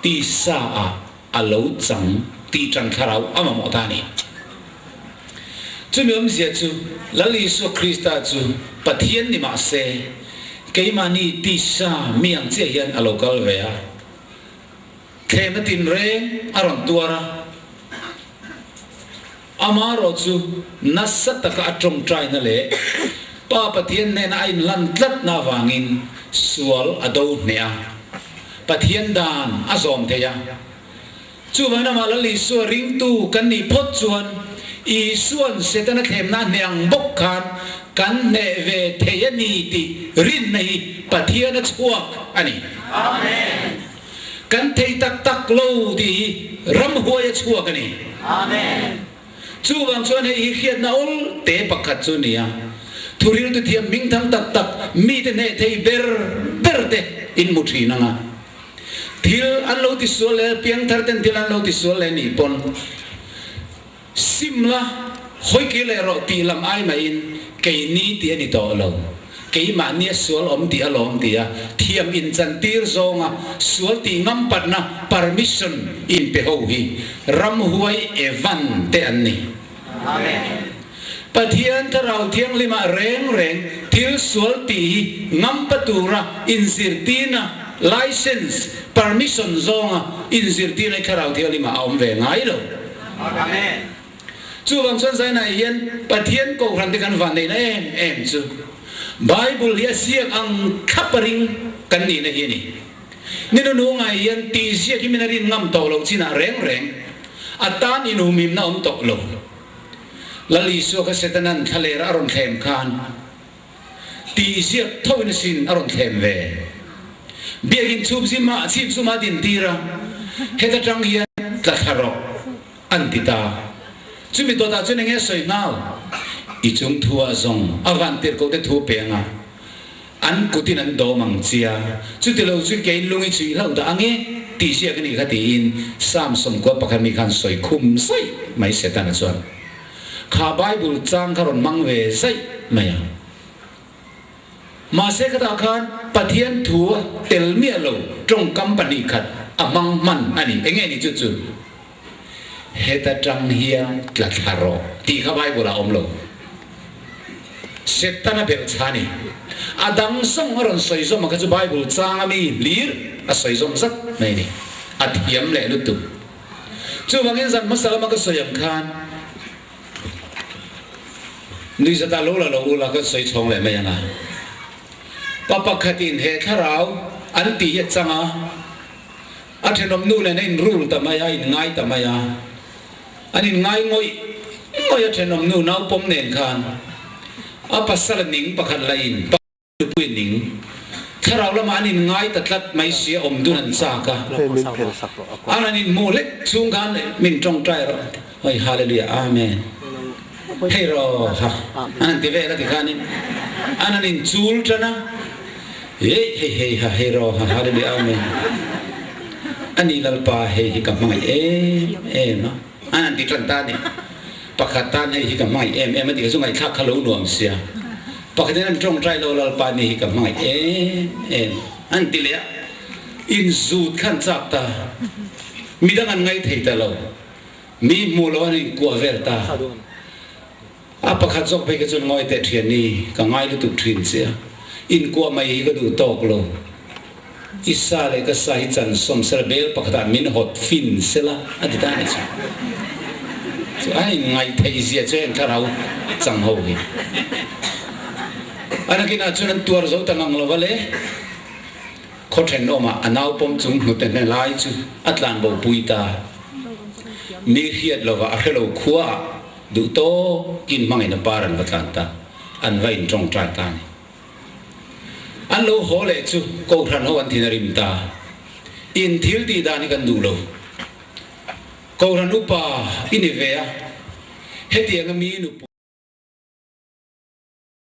tisa ah a lo chang. tih ṭan thlarau a mamawh ta a ni. Chumi awmzia chu Lal Isua Krista chu Pathian ni mah se, keimahni tisa mi ang chiah hian a lo kal ve a, thlem a tinreng a rawn tuar a, Amaherawh chu nasa taka a tawngtaina leh Pa Pathian hnena a inhlan tlatna avangin sual a do hneh a, Pathian dan a zawm thei a. Chuvangin amah Lal Isua ringtu kan nih phawt chuan Isua'n Setana thlemna a hneh ang bawk khan kan hneh ve thei a ni tih rinna hi Pathian a chhuak a ni. Amen. Kan thei tak tak lo tih hi ramhuai a chhuak a ni. Amen. Chuvang chuan hei hi hriatna awl te pakhat chu a ni a. Thuriltu thiam hmingthang tak tak mite hneh thei ber ber te in hmu thin ang a. Thil an lo tisual leh piangthar ten thil an lo tisual leh nih pawn Sim la, hawi kir leh rawh tih lam ai maiin keini tih a ni tawh lo. Keimahnia sual awm tih a lawm ti a, thiam inchantir zawnga sual tih ngam patna permission in pe ho hi ramhuai Evan te an ni. Amen. Pathian Thlarau Thianghlimah reng reng thil sual tih hi ngampa tura inzirtirna, license, permission zawnga inzirtirna hi Thlarau Thianghlimah a awm ve ngai lo. Amen. Chuvang chuan Zainah hian Pathian Kohhran te kan van neihna em em chu Bible hi a ziak ang thlap a ring kan nihna hi a ni. Ni nunungah hian tih ziak hi min a rin ngam tawh loh chinah reng reng a tan inhumhimna awm tawh lo. Lal Isua kha Setanan thlaler a rawn thlem khan tih ziak tho in a sin a rawn thlem ve. Biakin chhup zima chhip zuma a din tir a, heta tang hian tla thla rawh an ti ta. Chumi dawtah chuan enge a sawi nghal? I chung thu ah zawng a van tirh ko te thu peng a, an kutin an dawm ang chia, chuti lo chu kei lung i chhui hlauh dah ange tih ziak a nih kha tiin Psalm 11 mi khan sawi khum zaih mai Setana chuan kha Bible chang kha rawn hmang ve zaih mai a. Mahse khatah khan Pathian thu a tel miah lo tawngkam 2 khat a hmang hman a ni. Enge ni chu chu? Heta tang hian tla thla rawh tih kha Bible ah awm lo. Setana belh chha ni. A dang zawng a rawn sawi zawm a kha chu Bible chang a mi hlir a sawi zawm zat mai ni. A thiam leh lutuk. Chuvangin zan hmasa lama ka sawi ang khan nui zata lo la lo ula kan sawi chhawng leh mai ang a. Pa pakhatin he thlarau an tih hi a chang a. A thenawm nu nen a inrul ta mai a, a inngai ta mai a. An inngai ngawih ngawih a thenawm nu naupawm nen khan a pasal a ning pakhat la in nupui a ning. Thlarau lamah an inngai ta tlat mai sia awm dun an chak a. An han inhmuh hlek chhung khan min tawngtai rawh an ti. Oi Hallelujah Amen. Hei rawh ha an han ti vel a tikhanin an han inchul tan a. Hei hei hei ha hei rawh ha Hallelujah Amen. Ani Lalpa hei hi ka hmangaih em em a an han ti tan ta a ni. Pakhat tan hei hi ka hmangaih em em a tih kha chu ngaihthlak kha lo nuam sia. Pakhatin an tawngtai lo Lalpa ni hi ka hmangaih em em an ti leh a. Inzut kha an chak ta. Midang an ngaithei ta lo. Mi hmuh lo an inkuah vel ta. A pakhat zawk phei kha chuan ngawi teh thian ni, ka ngai lutuk thin che a, inkuah mai hi ka duh tawk lo. I sa leh ka sa hi chan sawm sela bel pakhatah min hawt fin sela a ti ta a ni chu. Chu a inngaih theih zia chu heng thlarau chang ho hi. A nakinah chuan an tuar zo ta ngang lo va le. Khaw thenawmah a naupawm chung hnute hne lai chu a tlan bo pui ta. Mi hriat lova a hrelo khuaah duh tawkin hmangin a par an va tlan ta, an va intawngtai ta a ni. An lo haw leh chu Kohhran ho an thin a rim ta. In thil tih dan hi kan duh lo. Kohhran upa i ni ve a, hetianga mi nupui.